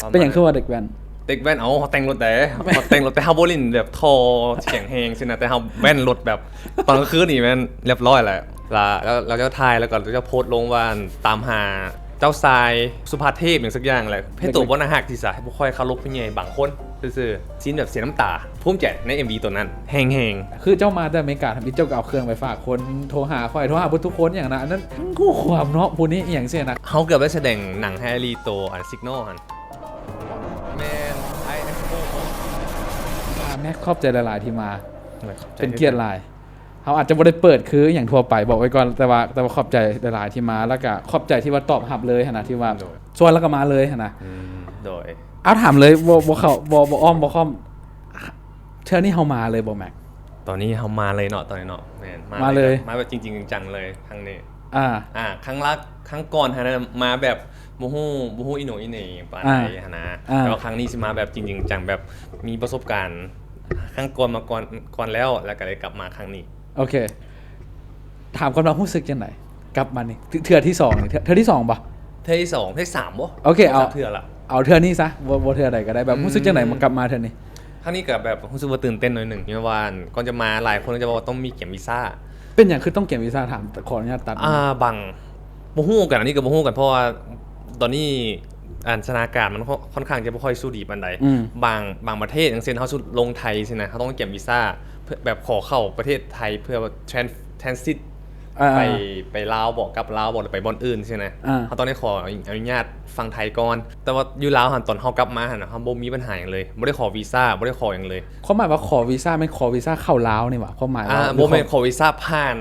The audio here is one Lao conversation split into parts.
ປະມານ ເປັນຫຍັງຄືວ່າເດັກແວ່ນ? ເດັກແວ່ນ ເອົາ ເຮົາແຕ່ງລົດເດ້ ເຮົາແຕ່ງລົດ ແຕ່ເຮົາບໍ່ຫຼິ້ນແບບທໍ່ສຽງແຮງຊີ້ນະ ແຕ່ເຮົາແວ່ນລົດແບບ ຕອນກາງຄືນນີ້ແມ່ນຮຽບຮ້ອຍແລ້ວ ລະ ລະ ລະເຈົ້າຖ່າຍ ແລ້ວກໍລະເຈົ້າໂພສລົງວ່າ ຕາມຫາເຈົ້າຊາຍສຸພາເທບຫຍັງສັກຢ່າງແຫຼະ ເຮັດໂຕບໍ່ໜ້າຮັກທີ່ສະ ບໍ່ຄ່ອຍເຄົາລົບຜູ້ໃຫຍ່ບາງຄົນຊື່ໆ ຊີນແບບເສຍນ້ຳຕາ ພູມໃຈໃນເອັມວີໂຕນັ້ນແຮງໆ. ຄືເຈົ້າມາແຕ່ອາເມລິກາທຳອິດ ເຈົ້າກໍເອົາເຄື່ອງໄປຝາກຄົນ ໂທຫາຂ້ອຍ ໂທຫາເບິດທຸກຄົນຫຍັງນະ ອັນນັ້ນຮູ້ຄວາມເນາະ ຜູ້ນີ້ອີ່ຫຍັງຊີ້ນະ. ເຮົາເກືອບໄດ້ສະແດງໜັງໃຫ້ອາລີໂຕ ອັນ Signal ຫັ້ນ. ແມ່ນ I am Signal ອ່າ ແມັກ ຂອບໃຈຫຼາຍໆທີ່ມາ ເປັນກຽດຫຼາຍ. ເຮົາອາດຈະບໍ່ໄດ້ເປີດຄືຫຍັງທົ່ວໄປ ບອກໄວ້ກ່ອນ ແຕ່ວ່າ ແຕ່ວ່າຂອບໃຈຫຼາຍໆທີ່ມາ ແລ້ວກະຂອບໃຈທີ່ວ່າຕອບຮັບເລີຍຫັ້ນນະ ທີ່ວ່າ ໂດຍ ຊວນແລ້ວກໍມາເລີຍຫັ້ນນະ. ອືມ ໂດຍ ເອົາ ຖາມເລີຍ ບໍ່ ບໍ່ເຂົ້າ ບໍ່ ບໍ່ອ້ອມບໍ່ຄ້ອມ ເທື່ອນີ້ເຮົາມາເລີຍບໍ່ ແມັກ? ຕອນນີ້ເຮົາມາເລີຍເນາະ ຕອນນີ້ເນາະ ແມ່ນ ມາ ມາເລີຍ ມາແບບຈິງໆຈັງໆເລີຍຄັ້ງນີ້. ອ່າ ອ່າ ຄັ້ງລະ ຄັ້ງກ່ອນຫັ້ນນະ ມາແບບບໍ່ຮູ້ ບໍ່ຮູ້ອີໂໜອີເໜປານໃດຫັ້ນນະ ອ່າ ແຕ່ວ່າຄັ້ງນີ້ຊິມາແບບຈິງໆຈັງໆ ແບບມີປະສົບການຄັ້ງກ່ອນມາກ່ອນ ກ່ອນແລ້ວ ແລ້ວກໍເລີຍກັບມາຄັ້ງນີ້. ໂອເຄ ຖາມກ່ອນວ່າຮູ້ສຶກຈັ່ງໃດ ກັບມານີ້ ເທື່ອ ເທື່ອທີສອງນີ້ ເທື່ອ ເທື່ອທີສອງບໍ່? ເທື່ອທີສອງ ເທື່ອທີສາມບໍ່? ໂອເຄ ເອົາ ສອງສາມເທື່ອລະ ເອົາເທື່ອນີ້ຊະ ບໍ່ ບໍ່ເທື່ອໃດກໍໄດ້ ແບບ ອືມ ຮູ້ສຶກຈັ່ງໃດມາກັບມາເທື່ອນີ້? ຄັ້ງນີ້ກໍແບບຮູ້ສຶກວ່າຕື່ນເຕັ້ນໜ້ອຍໜຶ່ງ ຍ້ອນວ່າກ່ອນຈະມາຫຼາຍຄົນຈະບອກວ່າຕ້ອງມີກຽມວີຊາ. ເປັນຫຍັງຄືຕ້ອງກຽມວີຊາ? ຖາມ ຂໍອະນຸຍາດຕັດ ອ່າ ບາງ ບໍ່ຮູ້ກັນ ອັນນີ້ກໍບໍ່ຮູ້ກັນ ເພາະວ່າຕອນນີ້ ອັນ ສະຖານະການມັນຄ່ອນ ຄ່ອນຂ້າງຈະບໍ່ຄ່ອຍສູ້ດີປານໃດ. ອືມ ບາງ ບາງປະເທດ ຢ່າງເຊັ່ນ ເຮົາສູ່ລົງໄທຊີ້ນະ ເຮົາຕ້ອງກຽມວີຊາ ເພື່ອແບບຂໍເຂົ້າປະເທດໄທ ເພື່ອແທຣນ ແທຣນຊິດ ອ່າ ໄປ ອ່າ ໄປລາວບໍ ກັບລາວບໍ ຫຼືໄປບ່ອນອື່ນຊີ້ນະ ອ່າ ເຮົາຕ້ອງໄດ້ຂໍອະນຸຍາດຝັ່ງໄທກ່ອນ. ແຕ່ວ່າຢູ່ລາວຫັ້ນ ຕອນເຮົາກັບມາຫັ້ນນະ ເຮົາບໍ່ມີບັນຫາຫຍັງເລີຍ ບໍ່ໄດ້ຂໍວີຊາ ບໍ່ໄດ້ຂໍຫຍັງເລີຍ. ຄວາມໝາຍວ່າຂໍວີຊາແມ່ນຂໍວີຊາເຂົ້າລາວນີ້ຫວາ? ຄວາມໝາຍ ອ່າ ວ່າ ບໍ່ແມ່ນ ຂໍວີຊາຜ່ານ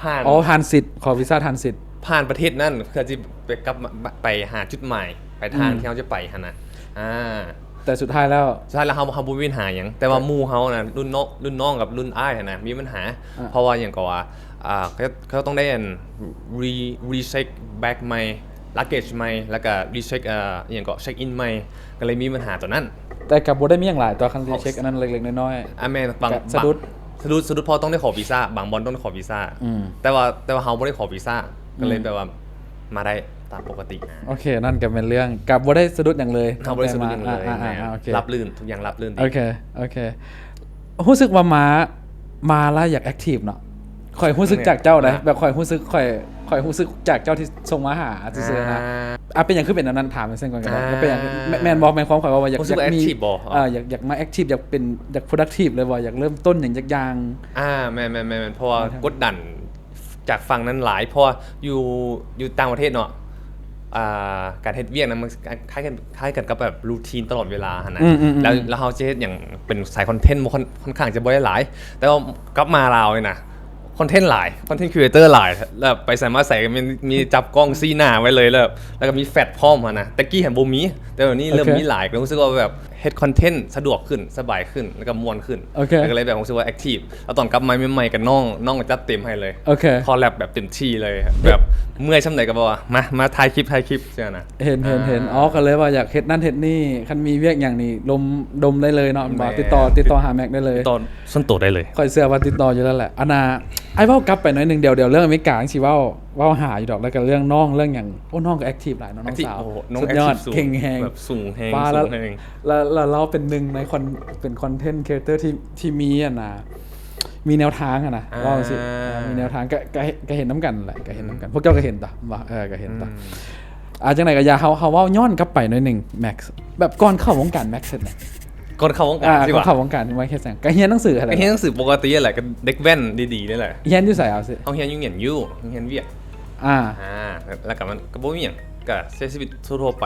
ຜ່ານ ອໍ ທຣານຊິດ ຂໍວີຊາທຣານຊິດ ຜ່ານປະເທດນັ້ນ ເພື່ອຊິໄປກັບມາ ໄປຫາຈຸດໝາຍປາຍທາງ ອືມ ທີ່ເຮົາຈະໄປຫັ້ນນະ. ອ່າ ແຕ່ສຸດທ້າຍແລ້ວ ສຸດທ້າຍແລ້ວເຮົາ ເຮົາບໍ່ມີບັນຫາຫຍັງ ແຕ່ວ່າ ແຕ່ ໝູ່ເຮົານະ ລຸ້ນນ້ອງ ລຸ້ນນ້ອງກັບລຸ້ນອ້າຍຫັ້ນນະ ມີບັນຫາ ອ່າ ເພາະວ່າຫຍັງກໍວ່າ ອ່າ ເຂົາ ເຂົາຕ້ອງໄດ້ອັນ ຣີ ຣີເຊັກແບັກໃໝ່ ລັກເກຈໃໝ່ ແລ້ວກໍຣີເຊັກ ເອີ ອີ່ຫຍັງເກາະ ເຊັກອິນໃໝ່ ກໍເລີຍມີບັນຫາຕົວນັ້ນ. ແຕ່ກໍບໍ່ໄດ້ມີຫຍັງຫຼາຍຕົວ ຄັນຣີເຊັກອັນນັ້ນເລັກໆນ້ອຍໆ ອ່າ ແມ່ນ ບາງ ກະສະດຸດ ບາງ ສະດຸດ ສະດຸດ ເພາະຕ້ອງໄດ້ຂໍວີຊາ ບາງບ່ອນຕ້ອງໄດ້ຂໍວີຊາ ອືມ ແຕ່ວ່າ ແຕ່ວ່າເຮົາບໍ່ໄດ້ຂໍວີຊາ ອືມ ກໍເລີຍແບບວ່າມາໄດ້ຕາມປົກກະຕິ. ໂອເຄ ນັ້ນກໍແມ່ນເລື່ອງ ກໍບໍ່ໄດ້ສະດຸດຫຍັງເລີຍ ເຮົາບໍ່ໄດ້ສະດຸດຫຍັງເລີຍ ແມ່ນ ອ່າໆໆ ໂອເຄ ລາບລື່ນ ທຸກຢ່າງລາບລື່ນດີ. ໂອເຄ ໂອເຄ ຮູ້ສຶກວ່າມາ ມາແລ້ວຢາກແອັກທີບເນາະ. ຂ້ອຍຮູ້ສຶກຈາກເຈົ້າເດ້ ແບບຂ້ອຍຮູ້ສຶກ ຂ້ອຍ ຂ້ອຍຮູ້ສຶກຈາກເຈົ້າທີ່ສົ່ງມາຫາຊື່ໆນະ. ອ່າ ອ່າ ເປັນຫຍັງຄືເປັນແນວນັ້ນ? ຖາມເຊັ່ນກ່ອນກໍໄດ້. ອ່າ ເປັນຫຍັງ? ແມ່ນ ແມ່ນບໍ່? ແມ່ນຄວາມຂ້ອຍວ່າ ຢາກ ຢາກມີ ອ່າ ຢາກ ຢາກມາແອັກທີບບໍ່? ອ່າ ຢາກ ຢາກມາແອັກທີບ ຢາກເປັນ ຢາກໂປຣດັກທີບເລີຍບໍ່? ຢາກເລີ່ມຕົ້ນຫຍັງຈັກຢ່າງ? ອ່າ ແມ່ນໆໆ ເພາະວ່າກົດດັນຈາກຝັ່ງນັ້ນຫຼາຍ ເພາະວ່າຢູ່ ຢູ່ຕ່າງປະເທດເນາະ ອ່າ ການເຮັດວຽກນະ ມັນຄ້າຍກັນ ຄ້າຍກັນກັບແບບຣູທີນຕະຫຼອດເວລາຫັ້ນນະ. ອືມໆໆ ແລ້ວ ແລ້ວເຮົາຈະເຮັດຫຍັງເປັນສາຍຄອນເທັນ ບໍ່ ຄ່ອນ ຄ່ອນຂ້າງຈະບໍ່ໄດ້ຫຼາຍ ແຕ່ວ່າກັບມາລາວນີ້ນະ ຄອນເທັນຫຼາຍ ຄອນເທັນຄຣີເອເຕີຫຼາຍ ແລ້ວໄປໃສມາໃສກໍມີ ມີຈັບກ້ອງຊີ້ໜ້າໄວ້ເລີຍ ແລ້ວ ແລ້ວກໍມີແຟລດພ້ອມຫັ້ນນະ. ແຕ່ກີ້ຫັ້ນບໍ່ມີ ແຕ່ດຽວນີ້ເລີ່ມມີຫຼາຍ ກໍຮູ້ສຶກວ່າແບບເຮັດຄອນເທັນສະດວກຂຶ້ນ ສະບາຍຂຶ້ນ ແລ້ວກໍມ່ວນຂຶ້ນ. ໂອເຄ ແລ້ວກໍເລີຍແບບຮູ້ສຶກວ່າແອັກທີບ ແລ້ວຕອນກັບມາໃໝ່ໆ ກໍນ້ອງ ນ້ອງກໍຈັດເຕັມໃຫ້ເລີຍ. ໂອເຄ ຄໍແລັບແບບເຕັມທີ່ເລີຍ ແບບເມື່ອຍຊ່ຳໃດກໍແບບວ່າ ມາ ມາຖ່າຍຄລິບ ຖ່າຍຄລິບ ຊີ້ນະ. ເຫັນ ອ່າ ເຫັນ ເຫັນ ອໍ ກໍເລີຍວ່າຢາກເຮັດນັ້ນເຮັດນີ້ ຄັນມີວຽກຫຍັງນີ້ລົມ ລົມໄດ້ເລີຍເນາະ ແມ່ນບໍ່? ຕິດຕໍ່ ແມ່ນ ຕິດຕໍ່ຫາແມັກໄດ້ເລີຍ ຕິດຕໍ່ສ່ວນໂຕໄດ້ເລີຍ. ຂ້ອຍເຊື່ອວ່າຕິດຕໍ່ຢູ່ແລ້ວແຫຼະ. ອັນນ່າ ອ້າຍເວົ້າກັບໄປໜ້ອຍໜຶ່ງ ດຽວ ດຽວເລື່ອງອາເມລິກາຊິເວົ້າ ເວົ້າຫາຢູ່ດອກ ແລ້ວກໍເລື່ອງນ້ອງ ເລື່ອງຫຍັງ. ໂອ້ ນ້ອງກໍແອັກທີບຫຼາຍເນາະ ນ້ອງສາວ ແອັກທີບ ໂອ້ ນ້ອງ ສຸດຍອດ ແອັກທີບສູງ ເກັ່ງແຮງ ແບບສູງແຮງ ຟ້າ ສູງແຮງ ແລ້ວ ແລ້ວ ແລ້ວເຮົາເປັນໜຶ່ງໃນຄອນ ເປັນຄອນເທັນຄຣີເອເຕີທີ່ ທີ່ມີອັນນ່າ ມີແນວທາງຫັ້ນນະ ອ່າ ເວົ້າຈັ່ງຊີ້ ເອີ ມີແນວທາງ ກໍ ກໍ ກໍເຫັນນຳກັນແຫຼະ ກໍເຫັນນຳກັນ ອືມ ພວກເຈົ້າກໍເຫັນຕົວະ ວ່າ ເອີ ກໍເຫັນຕົວະ ອືມ ອ່າ ຈັ່ງໃດກໍຢ່າ ເຮົາ ເຮົາເວົ້າຍ້ອນກັບໄປໜ້ອຍໜຶ່ງ ແມັກ ແບບກ່ອນເຂົ້າວົງການ ແມັກ ເຮັດຫຍັງ? ກ່ອນເຂົ້າວົງການ ອ່າ ຊິວ່າ ກ່ອນເຂົ້າວົງການ ແມັກ ເຮັດຫຍັງ? ກໍຮຽນໜັງສືຫັ້ນແຫຼະ ກໍຮຽນໜັງສືປົກກະຕິຫັ້ນແຫຼະ ກໍເດັກແວ່ນດີໆນີ້ແຫຼະ. ຮຽນຢູ່ໃສ? ເອົາຊິ ເຮົາຮຽນຢູ່ຫງຽນຢູ່ ໂຮງຮຽນວຽກ. ອ່າ ອ່າ ແລ້ວກໍມັນກໍບໍ່ມີຫຍັງ ກໍໃຊ້ຊີວິດທົ່ວໆໄປ.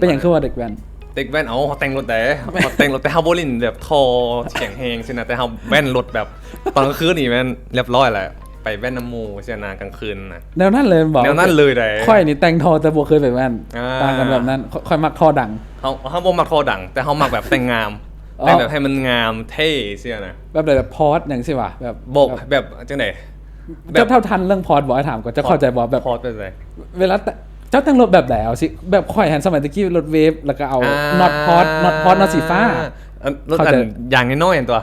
ເປັນຫຍັງຄືວ່າເດັກແວ່ນ? ເດັກແວ່ນ ເອົາ ເຮົາແຕ່ງລົດເດ້ ເຮົາແຕ່ງລົດ ແຕ່ເຮົາບໍ່ຫຼິ້ນແບບທໍ່ສຽງແຮງຊີ້ນະ ແຕ່ເຮົາແວ່ນລົດແບບ ຕອນກາງຄືນນີ້ແມ່ນຮຽບຮ້ອຍແລ້ວ ໄປແວ່ນນຳໝູ່ຊີ້ນະ ກາງຄືນນະ. ແນວນັ້ນເລີຍແມ່ນບໍ່? ແນວນັ້ນເລີຍໃດ. ຂ້ອຍນີ້ແຕ່ງທໍ່ແຕ່ບໍ່ເຄີຍໄປແວ່ນ ອ່າ ຕ່າງກັນແບບນັ້ນ. ຂ້ອຍ ຂ້ອຍມັກທໍ່ດັງ. ເຮົາ ເຮົາບໍ່ມັກທໍ່ດັງ ແຕ່ເຮົາມັກແບບແຕ່ງງາມ ອໍ ແຕ່ງແບບໃຫ້ມັນງາມເທ່ຊີ້ນະ. ແບບໃດ? ແບບພອດຫຍັງຊີ້ຫວາ? ແບບ ບໍ່ ແບບ ແບບຈັ່ງໃດ? ເຈົ້າ ແບບ ເຈົ້າທັນເລື່ອງພອດບໍ່? ອ້າຍຖາມກ່ອນ ເຈົ້າເຂົ້າໃຈບໍ່? ແບບ ພອດແບບໃດ? ເວລາແຕ່ ເຈົ້າແຕ່ງລົດແບບໃດ? ເອົາຊິ ແບບຂ້ອຍຫັ້ນ ສະໄໝແຕ່ກີ້ລົດເວຟ ແລ້ວກໍເອົາ ອ່າ ນັອດພອດ ນັອດພອດ ນັອດສີຟ້າ. ອ່າ ລົດ ເຂົ້າໃຈ ອັນ ຢາງນ້ອຍໆ ຫັ້ນຕົວະ.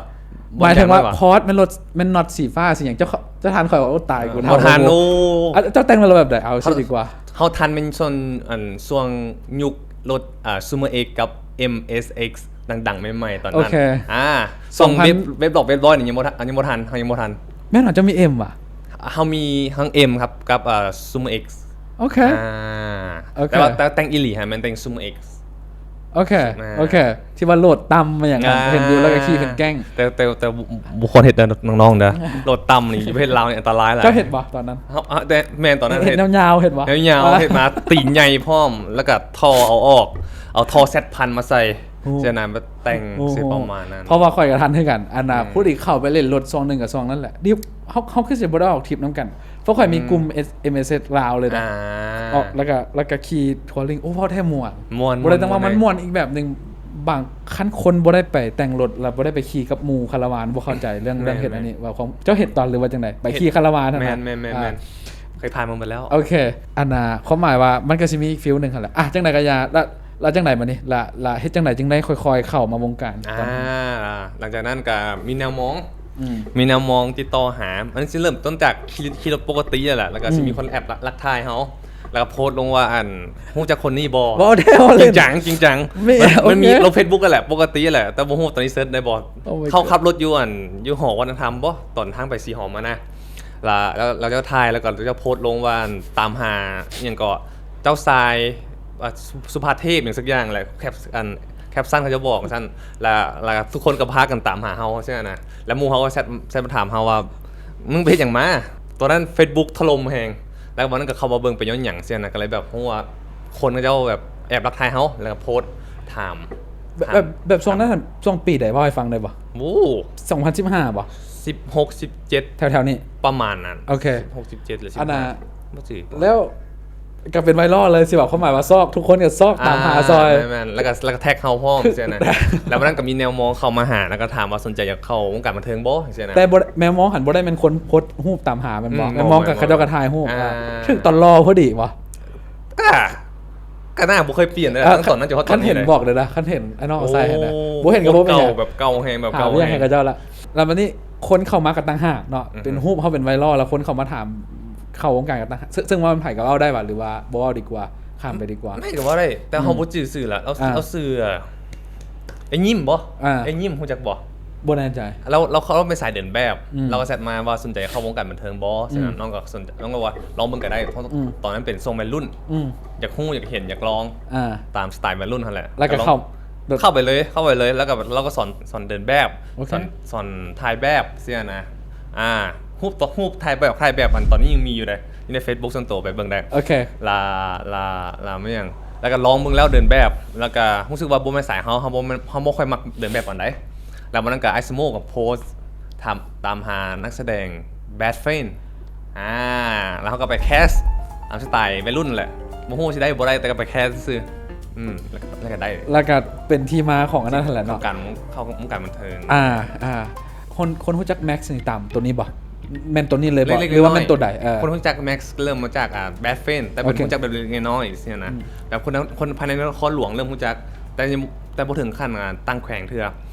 ໝາຍເຖິງວ່າ ຢາງນ້ອຍໆ ຫວາ? ພອດແມ່ນລົດ ແມ່ນນັອດສີຟ້າ ສີຫຍັງ? ເຈົ້າ ເຈົ້າທັນຂ້ອຍວ່າ ໂອ້ ຕາຍ ເອີ ກູ ບໍ່ທັນ. ໂອ້ ເຈົ້າແຕ່ງລົດແບບໃດ? ເອົາຊິດີກວ່າ. ເຮົາ ເຮົາທັນແມ່ນຊ່ວງ ອັນ ຊ່ວງຍຸກ ລົດ ອ່າ Zoomer X ກັບ M S X ດັງໆໃໝ່ໆຕອນນັ້ນ. ໂອເຄ ອ່າ ຊ່ວງ ສອງພັນ ເວັບ ເວັບດອກເວັບຮ້ອນນີ້ຍັງບໍ່ທັນ ຍັງບໍ່ທັນ ເຮົາຍັງບໍ່ທັນ. ແມ່ນຫວາ? ເຈົ້າມີ M ຫວາ? ເຮົາມີທັງ M ຄັບ ກັບ ອ່າ Zoomer X. ໂອເຄ ອ່າ ໂອເຄ ແຕ່ວ່າແຕ່ແຕ່ງອີ່ຫຼີຫັ້ນແມ່ນແຕ່ງ Zoomer X. ໂອເຄ ອ່າ ໂອເຄ ທີ່ວ່າໂຫຼດຕ່ຳມາຫຍັງຫັ້ນ ອ່າ ເຫັນຢູ່ ແລ້ວກໍຂີ່ເປັນແກ້ງ. ແຕ່ ແຕ່ ແຕ່ບໍ່ຄວນເຮັດເດີນ້ອງໆເດີ ໂຫຼດຕ່ຳນີ້ ຢູ່ປະເທດລາວນີ້ອັນຕະລາຍຫຼາຍ. ເຈົ້າເຮັດບໍ່ຕອນນັ້ນ? ເຮົາ ເອີ ແຕ່ແມ່ນຕອນນັ້ນເຮັດ ເຮັດຍາວໆ ເຮັດບໍ່? ຍາວໆ ເຮັດມາຕີນໃຫຍ່ພ້ອມ ແລ້ວກໍທໍ່ເອົາອອກ ເອົາທໍ່ Z ພັນມາໃສ່ ໂອ້ ຊີ້ນະ ມາແຕ່ງ ໂອ້ ຊິປະມານນັ້ນ. ເພາະວ່າຂ້ອຍກໍທັນຄືກັນ ອັນນ່າ ອືມ ຜູ້ທີ່ເຂົ້າໄປເຫຼັ້ນລົດຊ່ວງໜຶ່ງກັບຊ່ວງນັ້ນແຫຼະ ດິ ເຮົາ ເຮົາຄືຊິບໍ່ໄດ້ອອກທຣິບນຳກັນ ເພາະຂ້ອຍມີ ອືມ ກຸ່ມ M S X ລາວເລີຍນະ ອ່າ ອອກ ແລ້ວກໍ ແລ້ວກໍຂີ່ທົວຣິງ. ໂອ້ ເວົ້າແທ້ມ່ວນ ມ່ວນ ບໍ່ໄດ້ ແຕ່ວ່າມັນມ່ວນອີກແບບໜຶ່ງ. ບາງຄັນຄົນບໍ່ໄດ້ໄປແຕ່ງລົດ ແລ້ວບໍ່ໄດ້ໄປຂີ່ກັບໝູ່ຄາລາວານ ບໍ່ເຂົ້າໃຈເລື່ອງ ແມ່ນ ເລື່ອງເຮັດ ແມ່ນ ອັນນີ້ ວ່າຂອງເຈົ້າເຮັດຕອນ ຫຼືວ່າຈັ່ງໃດ ໄປ ເຮັດ ຂີ່ຄາລາວານຫັ້ນນະ. ແມ່ນໆໆ ອ່າ ເຄີຍຜ່ານມາໝົດແລ້ວ. ໂອເຄ ອັນນ່າ ຄວາມໝາຍວ່າມັນກໍຊິມີອີກຟີລໜຶ່ງຫັ້ນແຫຼະ. ອ່ະ ຈັ່ງໃດກໍຢ່າ ລະ ລະຈັ່ງໃດບາດນີ້ ລະ ລະເຮັດຈັ່ງໃດຈຶ່ງໄດ້ຄ່ອຍໆເຂົ້າມາວົງການ? ອ່າ ຫຼັງຈາກນັ້ນກໍມີແນວມອງ ອືມ ມີແນວມອງຕິດຕໍ່ຫາ ມັນຊິເລີ່ມຕົ້ນຈາກຂີ່ ຂີ່ລົດປົກກະຕິຫັ້ນແຫຼະ ແລ້ວກໍຊິ ອືມ ມີຄົນແອັດລັກທາຍເຮົາ ແລ້ວກໍໂພສລົງວ່າ ອັນ ຮູ້ຈັກຄົນນີ້ບໍ່? ເວົ້າແທ້ ເວົ້າເຫຼັ້ນ ຈິງຈັງ ຈິງຈັງ. ແມ່ນ ມັນ ໂອເຄ ມີລົດ Facebook ຫັ້ນແຫຼະ ປົກກະຕິຫັ້ນແຫຼະ ແຕ່ບໍ່ຮູ້ຕອນນີ້ເສີດໄດ້ບໍ່? ໂອ້ ເຂົາຂັບລົດຢູ່ ອັນ ຢູ່ຫໍວັດທະນະທຳບໍ່? ຕອນທາງໄປສີຫົມຫັ້ນນະ ລະ ແລ້ວ ແລ້ວເຈົ້າຖ່າຍ ແລ້ວກໍເຈົ້າໂພສລົງວ່າ ອັນ ຕາມຫາ ອີ່ຫຍັງເກາະ ເຈົ້າຊາຍ ອ່າ ສຸພາເທບ ຫຍັງສັກຢ່າງແຫຼະ ແຄບ ອັນ ແຄບຊັນເຂົາເຈົ້າບອກຊັ້ນ ແລ້ວ ແລ້ວທຸກຄົນກໍພາກັນຕາມຫາເຮົາຊີ້ນະ ແລ້ວໝູ່ເຮົາກໍແຊັດ ແຊັດມາຖາມເຮົາວ່າ ມຶງໄປເຮັດຫຍັງມາ? ຕອນນັ້ນ Facebook ຖະຫຼົ່ມແຮງ ແລ້ວວັນນັ້ນກໍເຂົ້າມາເບິ່ງເປັນຍ້ອນຫຍັງຊີ້ນະ ກໍເລີຍແບບຮູ້ວ່າຄົນເຂົາເຈົ້າແບບແອບລັກຖ່າຍເຮົາ ແລ້ວກໍໂພສຖາມ ແບບ ຖາມ ແບບ ແບບຊ່ວງນັ້ນ ຊ່ວງປີໃດ ເວົ້າໃຫ້ຟັງໄດ້ບໍ່? ໂອ້ ສອງພັນສິບຫ້າບໍ່? ສິບຫົກ ສິບເຈັດ ແຖວໆນີ້ ປະມານນັ້ນ. ໂອເຄ ສິບຫົກ ສິບເຈັດ ຫຼື ສິບຫ້າ ອັນນ່າ ບໍ່ຈື່ ແລ້ວ ກໍເປັນໄວຣັລເລີຍ ຊິເວົ້າຄວາມໝາຍວ່າຊອກ ທຸກຄົນກໍຊອກຕາມຫາ ອ່າ ຊ່ອຍ ແມ່ນໆ ແລ້ວກໍ ແລ້ວກໍແທັກເຮົາພ້ອມ ຈັ່ງຊີ້ນະ ແລ້ວວັນນັ້ນກໍມີແນວມອງເຂົ້າມາຫາ ແລ້ວກໍຖາມວ່າສົນໃຈຢາກເຂົ້າວົງການບັນເຖິງບໍ່ ຈັ່ງຊີ້ນະ. ແຕ່ບໍ່ ແມ່ນມອງຫັ້ນບໍ່ໄດ້ແມ່ນຄົນໂພສຮູບຕາມຫາແມ່ນບໍ່? ອືມ ແມ່ນມອງກໍເຂົາເຈົ້າກໍຖ່າຍຮູບ ອ່າ ຖືກຕອນຫຼໍ່ພໍດີບໍ່? ກໍ ກໍໜ້າບໍ່ເຄີຍປ່ຽນເລີຍ ເອີ ຕັ້ງແຕ່ຕອນນັ້ນຈົນຮອດຕອນນີ້. ຄັນເຫັນບອກເດີນະ ຄັນເຫັນອ້າຍນ້ອງເອົາໃສ່ຫັ້ນນະ ໂອ້ ບໍ່ເຫັນກໍບໍ່ເປັນຫຍັງ ແບບເກົ່າແຮງ ແບບເກົ່າແຮງ ຫາວຽກໃຫ້ເຂົາເຈົ້າລະ. ແລ້ວບັດນີ້ຄົນເຂົ້າມາກໍຕ່າງຫາກເນາະ ອືຮຶ ເປັນຮູບເຮົາເປັນໄວຣັລ ແລ້ວຄົນເຂົ້າມາຖາມ ເຂົ້າວົງການກໍຕ່າງຫາກ ເຊິ່ງ ເຊິ່ງວ່າມັນໃຜກໍເວົ້າໄດ້ຫວາ ຫຼືວ່າບໍ່ເວົ້າດີກວ່າ ຂ້າມໄປດີກວ່າ? ໃຜກໍເວົ້າໄດ້ ແຕ່ເຮົາ ອືມ ບໍ່ຈື່ຊື່ລະ ເອົາ ອ່າ ເອົາຊື່ ອ້າຍຍິ້ມບໍ່? ອ່າ ອ້າຍຍິ້ມ ຮູ້ຈັກບໍ່? ບໍ່ແນ່ໃຈ. ລາວ ລາວ ລາວເປັນສາຍເດີນແບບ ອືມ ລາວກໍແຊັດມາວ່າສົນໃຈເຂົ້າວົງການບັນເທີງບໍ່? ອືມ ຊັ້ນນະ ນ້ອງກໍສົນໃຈ ນ້ອງກໍວ່າລອງເບິ່ງກໍໄດ້ ເພາະ ອືມ ຕອນນັ້ນເປັນຊ່ວງໄວລຸ້ນ ອືມ ຢາກຮູ້ ຢາກເຫັນ ຢາກລອງ ອ່າ ຕາມສະໄຕລ໌ໄວລຸ້ນຫັ້ນແຫຼະ ແລ້ວກໍເຂົ້າ ເຂົ້າໄປເລີຍ ເຂົ້າໄປເລີຍ ແລ້ວກໍ ລາວກໍສອນ ສອນເດີນແບບ ໂອເຄ ສອນ ສອນຖ່າຍແບບຊີ້ນະ. ອ່າ ຮູບ ຮູບຖ່າຍແບບ ຖ່າຍແບບ ອັນຕອນນີ້ຍັງມີຢູ່ເດ້ ຢູ່ໃນ Facebook ສ່ວນຕົວ ໄປເບິ່ງໄດ້. ໂອເຄ ລະ ລະ ລະ ແມ່ນຫຍັງ ແລ້ວກໍລອງເບິ່ງແລ້ວເດີນແບບ ແລ້ວກໍຮູ້ສຶກວ່າບໍ່ແມ່ນສາຍເຮົາ ເຮົາບໍ່ແມ່ນ ເຮົາບໍ່ຄ່ອຍມັກເດີນແບບປານໃດ. ແລ້ວວັນນັ້ນກໍ Ice Mo ກໍໂພສຖາມ ຕາມຫານັກສະແດງ Bad Friend ອ່າ ແລ້ວເຮົາກໍໄປແຄສຕາມສະໄຕລ໌ໄວລຸ້ນແຫຼະ ບໍ່ຮູ້ຊິໄດ້ບໍ່ໄດ້ ແຕ່ກໍໄປແຄສຊື່ໆ ອືມ ແລ້ວກໍ ແລ້ວກໍໄດ້ ແລ້ວກໍເປັນທີ່ມາຂອງອັນນັ້ນຫັ້ນແຫຼະເນາະ ຂອງການເຂົ້າວົງການບັນເທີງ. ອ່າ ອ່າ ຄົນ ຄົນຮູ້ຈັກ Max ນີ້ຕາມໂຕນີ້ບໍ່? ແມ່ນໂຕນີ້ເລີຍບໍ່ ຫຼືວ່າແມ່ນໂຕໃດ? ເອີ ຄົນຮູ້ຈັກ Max ເລີ່ມມາຈາກ ອ່າ Bad Friend ແຕ່ເພິ່ນ ໂອເຄ ຮູ້ຈັກແບບເລັກໆນ້ອຍໆຊີ້ນະ ອືມ ແບບຄົນ ຄົນພາຍໃນນະຄອນຫຼວງເລີ່ມຮູ້ຈັກ ແຕ່ຍັງ ແຕ່ບໍ່ເຖິງຂັ້ນ ອ່າ ຕັ້ງແຂວງເທື່ອ.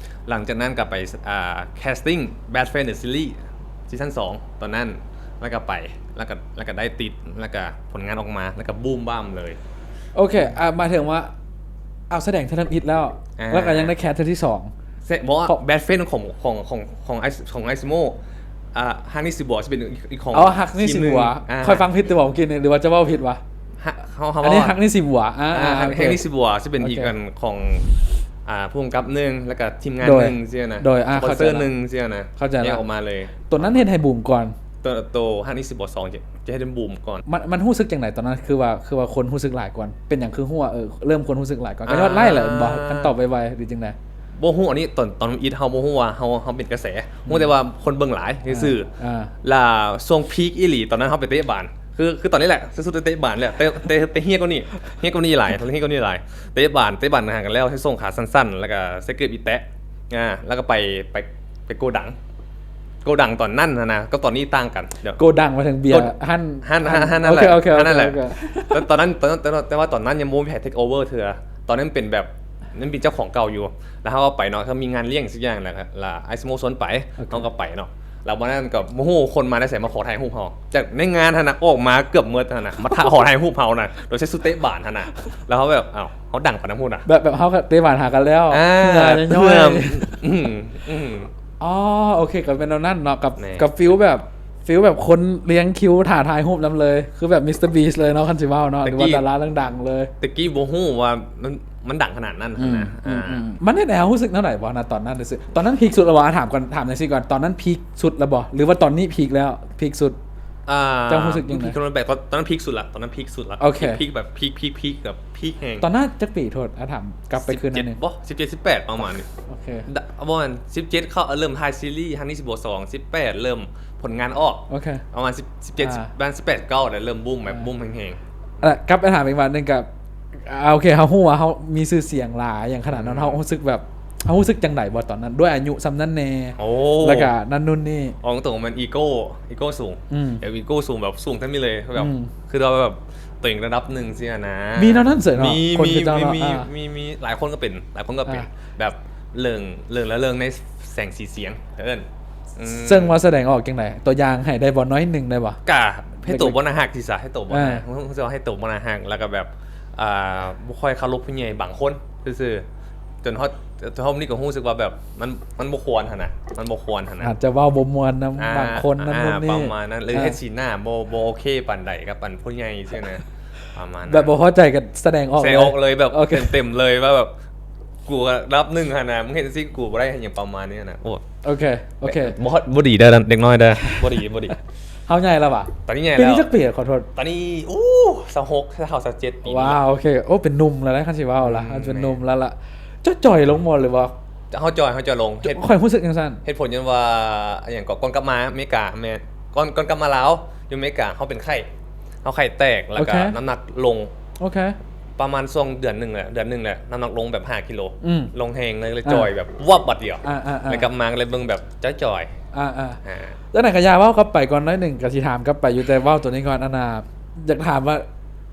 ຫຼັງຈາກນັ້ນກໍໄປ ອ່າ casting Bad Friend The Series ຊີຊັນສອງ ຕອນນັ້ນ ແລ້ວກໍໄປ ແລ້ວກໍ ແລ້ວກໍໄດ້ຕິດ ແລ້ວກໍຜົນງານອອກມາ ແລ້ວກໍບູມບາມເລີຍ. ໂອເຄ ອ່າ ໝາຍເຖິງວ່າ ເອົາ ສະແດງເທື່ອທຳອິດແລ້ວ ອ່າ ແລ້ວກໍຍັງໄດ້ແຄສເທື່ອທີສອງ ເສ ບໍ່ ຂອງ Bad Friend ຂອງ ຂອງ ຂອງ ຂອງ Ice ຂອງ Ice Mo ອ່າ ຮັກນີ້ຊິບົວ ຊິເປັນອີກ ອີກຂອງ ອໍ ຮັກນີ້ຊິບົວ ທີມໜຶ່ງ ອ່າ ຂ້ອຍຟັງຜິດຫຼືບໍ່ເມື່ອກີ້ນີ້ ຫຼືວ່າເຈົ້າເວົ້າຜິດວະ? ເຮົາ ເຮົາ ອັນນີ້ ເຮົາ ຮັກນີ້ຊິບົວ ອ່າ ອ່າ ອ່າ ຮັກ ໂອເຄ ຮັກນີ້ຊິບົວ ຊິເປັນ ໂອເຄ ອີກອັນຂອງ ອ່າ ຜູ້ກຳກັບໜຶ່ງ ແລ້ວກໍທີມງານ ໂດຍ ໜຶ່ງຊີ້ນະ ໂດຍ ອ່າ ສະປອນເຊີ ເຂົ້າໃຈລະ ໜຶ່ງຊີ້ນະ ເຂົ້າໃຈລະ ແຍກອອກມາເລີຍ. ຕົວນັ້ນເຮັດໃຫ້ບູມກ່ອນ ຕົວ ຕົວຮັກນີ້ຊິບົວສອງ ຈະ ຈະເຮັດໃຫ້ບູມກ່ອນ. ມັນ ມັນຮູ້ສຶກຈັ່ງໃດຕອນນັ້ນ? ຄືວ່າ ຄືວ່າຄົນຮູ້ສຶກຫຼາຍກ່ອນ ເປັນຫຍັງຄືຮູ້ວ່າ ເອີ ເລີ່ມຄົນຮູ້ສຶກຫຼາຍກ່ອນ? ກໍຍອດໄລແຫຼະ ອ່າ ບໍ່ ຄັນຕອບໄວໆ ຫຼືຈັ່ງໃດ? ບໍ່ຮູ້ ອັນນີ້ຕອນ ຕອນທຳອິດເຮົາບໍ່ຮູ້ວ່າເຮົາ ເຮົາເປັນກະແສ ອືມ ຮູ້ແຕ່ວ່າຄົນເບິ່ງຫຼາຍຊື່ໆ ອ່າ ແລ້ວຊ່ວງພີກອີ່ຫຼີ ຕອນນັ້ນເຮົາໄປເຕະບານ ຄື ຄືຕອນນີ້ແຫຼະ ສຸດໆ ເຕະບານແຫຼະ ແຕ່ ແຕ່ ແຕ່ເຮຍກວ່ານີ້ ເຮຍກວ່ານີ້ຫຼາຍ ເຮຍກວ່ານີ້ຫຼາຍ ເຕະບານ ເຕະບານຫາກັນແລ້ວ ໃສ່ສົ້ງຂາສັ້ນໆ ແລ້ວກໍໃສ່ເກີບອີແຕະ ອ່າ ແລ້ວກໍໄປ ໄປ ໄປໂກດັງ ໂກດັງຕອນນັ້ນຫັ້ນນະ ກັບຕອນນີ້ຕ່າງກັນ ໂກດັງ ໝາຍເຖິງເບຍ ຮ້ານ ຮ້ານ ຮ້ານ ຮ້ານນັ້ນແຫຼະ ໂອເຄ ໂອເຄ ແລ້ວຕອນນັ້ນ ຕອນນັ້ນ ແຕ່ ແຕ່ວ່າຕອນນັ້ນຍັງບໍ່ມີໃຜເທກໂອເວີເທື່ອ ຕອນນັ້ນເປັນແບບ ຍັງເປັນເຈົ້າຂອງເກົ່າຢູ່ ແລ້ວເຮົາກໍໄປເນາະ ເຂົາມີງານລ້ຽງສັກຢ່າງ ແລ້ວ ແລ້ວໄອສະໂມຊວນໄປ ໂອເຄ ເຮົາກໍໄປເນາະ ແລ້ວວັນນັ້ນກໍບໍ່ຮູ້ຄົນມາແຕ່ໃສມາຂໍຖ່າຍຮູບເຮົາ ຈາກໃນງານຫັ້ນນະ ອອກມາເກືອບໝົດຫັ້ນນະ ມາຖ່າຍ ຂໍຖ່າຍຮູບເຮົານະ ໂດຍໃສ່ຊຸດເຕະບານຫັ້ນນະ ແລ້ວເຮົາແບບ ອ້າວ ເຮົາດັງປານນັ້ນພຸ້ນນະ ແບບ ແບບເຮົາກໍເຕະບານຫາກັນແລ້ວ ອ່າ ເຫື່ອຍ້ອຍໆ ເຫື່ອ ອືມ ອືມ ອໍ ໂອເຄ ກໍເປັນແນວນັ້ນເນາະ ກັບ ແມ່ນ ກັບຟີລແບບ ຟີລແບບຄົນລຽງຄິວຖ້າຖ່າຍຮູບນຳເລີຍ ຄືແບບ Mister Beast ເລີຍເນາະ ຄັນຊິເວົ້າເນາະ ຫຼືວ່າດາລາດັງໆເລີຍ ແຕ່ກີ້ບໍ່ຮູ້ວ່າມັນ ມັນດັງຂະໜາດນັ້ນຫັ້ນນະ ອືມ ອ່າ ອືມ ມັນເຮັດໃຫ້ເຮົາຮູ້ສຶກແນວໃດບໍ່ນະ ຕອນນັ້ນ? ຕອນນັ້ນພີກສຸດແລ້ວບໍ່? ຖາມກ່ອນ ຖາມຈັ່ງຊີ້ກ່ອນ ຕອນນັ້ນພີກສຸດແລ້ວບໍ່? ຫຼືວ່າຕອນນີ້ພີກແລ້ວ ພີກສຸດ? ອ່າ ເຈົ້າຮູ້ສຶກຈັ່ງໃດ? ຕອນ ຕອນນັ້ນພີກສຸດລະ ຕອນນັ້ນພີກສຸດລະ ໂອເຄ ພີກ ພີກແບບພີກ ພີກ ພີກແບບພີກແຮງ ຕອນນັ້ນຈັກປີ? ໂທດ ອາ ຖາມກັບໄປຄືນໜ້ອຍໜຶ່ງ ສິບເຈັດ ສິບແປດ ປະມານນີ້ ໂອເຄ ບໍ່ແມ່ນ ສິບເຈັດ ເຂົ້າ ເລີ່ມຖ່າຍຊີຣີ ຮັກນີ້ຊິບໍ່ສອງ ສິບແປດ ເລີ່ມຜົນງານອອກ ໂອເຄ ປະມານ ສິບ ສິບເຈັດ ປະມານ ສິບແປດ ສິບເກົ້າ ແລ້ວເລີ່ມບູມແບບບູມແຮງໆ ແລ້ວກັບໄປຖາມອີກບາດໜຶ່ງ ກໍ ອ່າ ໂອເຄ ເຮົາຮູ້ວ່າເຮົາມີຊື່ສຽງຫຼາຍຫຍັງຂະໜາດນັ້ນ ອືມ ເຮົາຮູ້ສຶກແບບ ເຮົາຮູ້ສຶກຈັ່ງໃດບໍ່ຕອນນັ້ນ ດ້ວຍອາຍຸສ່ຳນັ້ນແດ່ ໂອ້ ແລ້ວກໍນັ້ນນູ້ນນີ້ ເວົ້າຕົງໆ ແມ່ນອີໂກ້ ອີໂກ້ສູງ ອືມ ແບບອີໂກ້ສູງ ແບບສູງແທ້ມີເລີຍ ແບບ ອືມ ຄືວ່າແບບຕົວເອງລະດັບໜຶ່ງຊີ້ນະ ມີແນວນັ້ນເສີຍເນາະ ມີ ຄົນ ມີ ຄືເຈົ້າເນາະ ມີ ອ່າ ມີ ມີຫຼາຍຄົນກໍເປັນ ຫຼາຍຄົນກໍເປັນ ອ່າ ແບບເລື່ອງ ເລື່ອງລະເລື່ອງໃນແສງສີສຽງ ເອີ້ນ ອືມ ເຊິ່ງວ່າສະແດງອອກຈັ່ງໃດ? ຕົວຢ່າງໃຫ້ໄດ້ບໍ່? ໜ້ອຍໜຶ່ງໄດ້ບໍ່? ກະເຮັດໂຕບໍ່ໜ້າຮັກ ທີ່ສະ ເຮັດໂຕບໍ່ໜ້າຮັກ ເອີ ຮູ້ສຶກວ່າເຮັດໂຕບໍ່ໜ້າຮັກ ແລ້ວກໍແບບ ອ່າ ບໍ່ຄ່ອຍເຄົາລົບຜູ້ໃຫຍ່ບາງຄົນຊື່ໆ ຈົນຮອດ ຈົນຮອດນີ້ກໍຮູ້ສຶກວ່າແບບ ມັນ ມັນບໍ່ຄວນຫັ້ນນະ ມັນບໍ່ຄວນຫັ້ນນະ ອາດຈະເວົ້າບໍ່ມ່ວນນຳ ອ່າ ບາງຄົນນັ້ນ ອ່າ ນັ້ນນີ້ ປະມານນັ້ນ ຫຼື ອ່າ ເຮັດສີໜ້າບໍ່ ບໍ່ໂອເຄປານໃດກັບອັນຜູ້ໃຫຍ່ຊີ້ນະ ປະມານນັ້ນ ແບບບໍ່ພໍໃຈກໍສະແດງອອກເລີຍ ສະແດງອອກເລີຍ ແບບ ໂອເຄ ເຕັມໆເລີຍວ່າແບບ ກູລະດັບໜຶ່ງຫັ້ນນະ ມຶງເຮັດຈັ່ງຊີ້ ກູບໍ່ໄດ້ຫຍັງປະມານນີ້ນະ ໂອ້ ໂອເຄ ໂອເຄ ບໍ່ ບໍ່ດີເດີ ເດັກນ້ອຍເດີ ບໍ່ດີ ບໍ່ດີ ເຮົາໃຫຍ່ແລ້ວຫວາ? ຕອນນີ້ໃຫຍ່ແລ້ວ ປີນີ້ຈັກປີ? ຂໍໂທດ ຕອນນີ້ ໂອ້ ຊາວຫົກ ຊາວເກົ້າ ຊາວເຈັດປີ ວ້າວ ໂອເຄ ໂອ້ ເປັນໜຸ່ມແລ້ວນະ ຄັນຊິເວົ້າລະ ອືມ ເປັນໜຸ່ມແລ້ວລະ ເຈົ້າຈ່ອຍລົງບໍ່ ຫຼືວ່າ? ເຮົາຈ່ອຍ ເຮົາຈ່ອຍລົງ ເຮັດ ຂ້ອຍຮູ້ສຶກຈັ່ງຊັ້ນ ເຫດຜົນຍ້ອນວ່າ ອາ ຫຍັງເກາະ ກ່ອນກັບມາອາເມລິກາ ແມ່ນ ກ່ອນ ກ່ອນກັບມາລາວ ຢູ່ອາເມລິກາ ເຮົາເປັນໄຂ້ ເຮົາໄຂ້ແຕກ ແລ້ວກໍ ໂອເຄ ນ້ຳໜັກລົງ ໂອເຄ ປະມານຊ່ວງເດືອນໜຶ່ງແຫຼະ ເດືອນໜຶ່ງແຫຼະ ນ້ຳໜັກລົງແບບຫ້າກິໂລ ອືມ ລົງແຮງເລີຍ ຈ່ອຍແບບວັບບາດດຽວ ອ່າໆໆ ແລ້ວກັບມາກໍເລີຍເບິ່ງແບບຈ່ອຍໆ ອ່າໆ ອ່າ ຈັ່ງໃດກໍຢ່າ ເວົ້າກັບໄປກ່ອນໜ້ອຍໜຶ່ງ ກໍຊິຖາມກັບໄປຢູ່ ແຕ່ເວົ້າໂຕນີ້ກ່ອນ ອັນນ່າ ຢາກຖາມວ່າ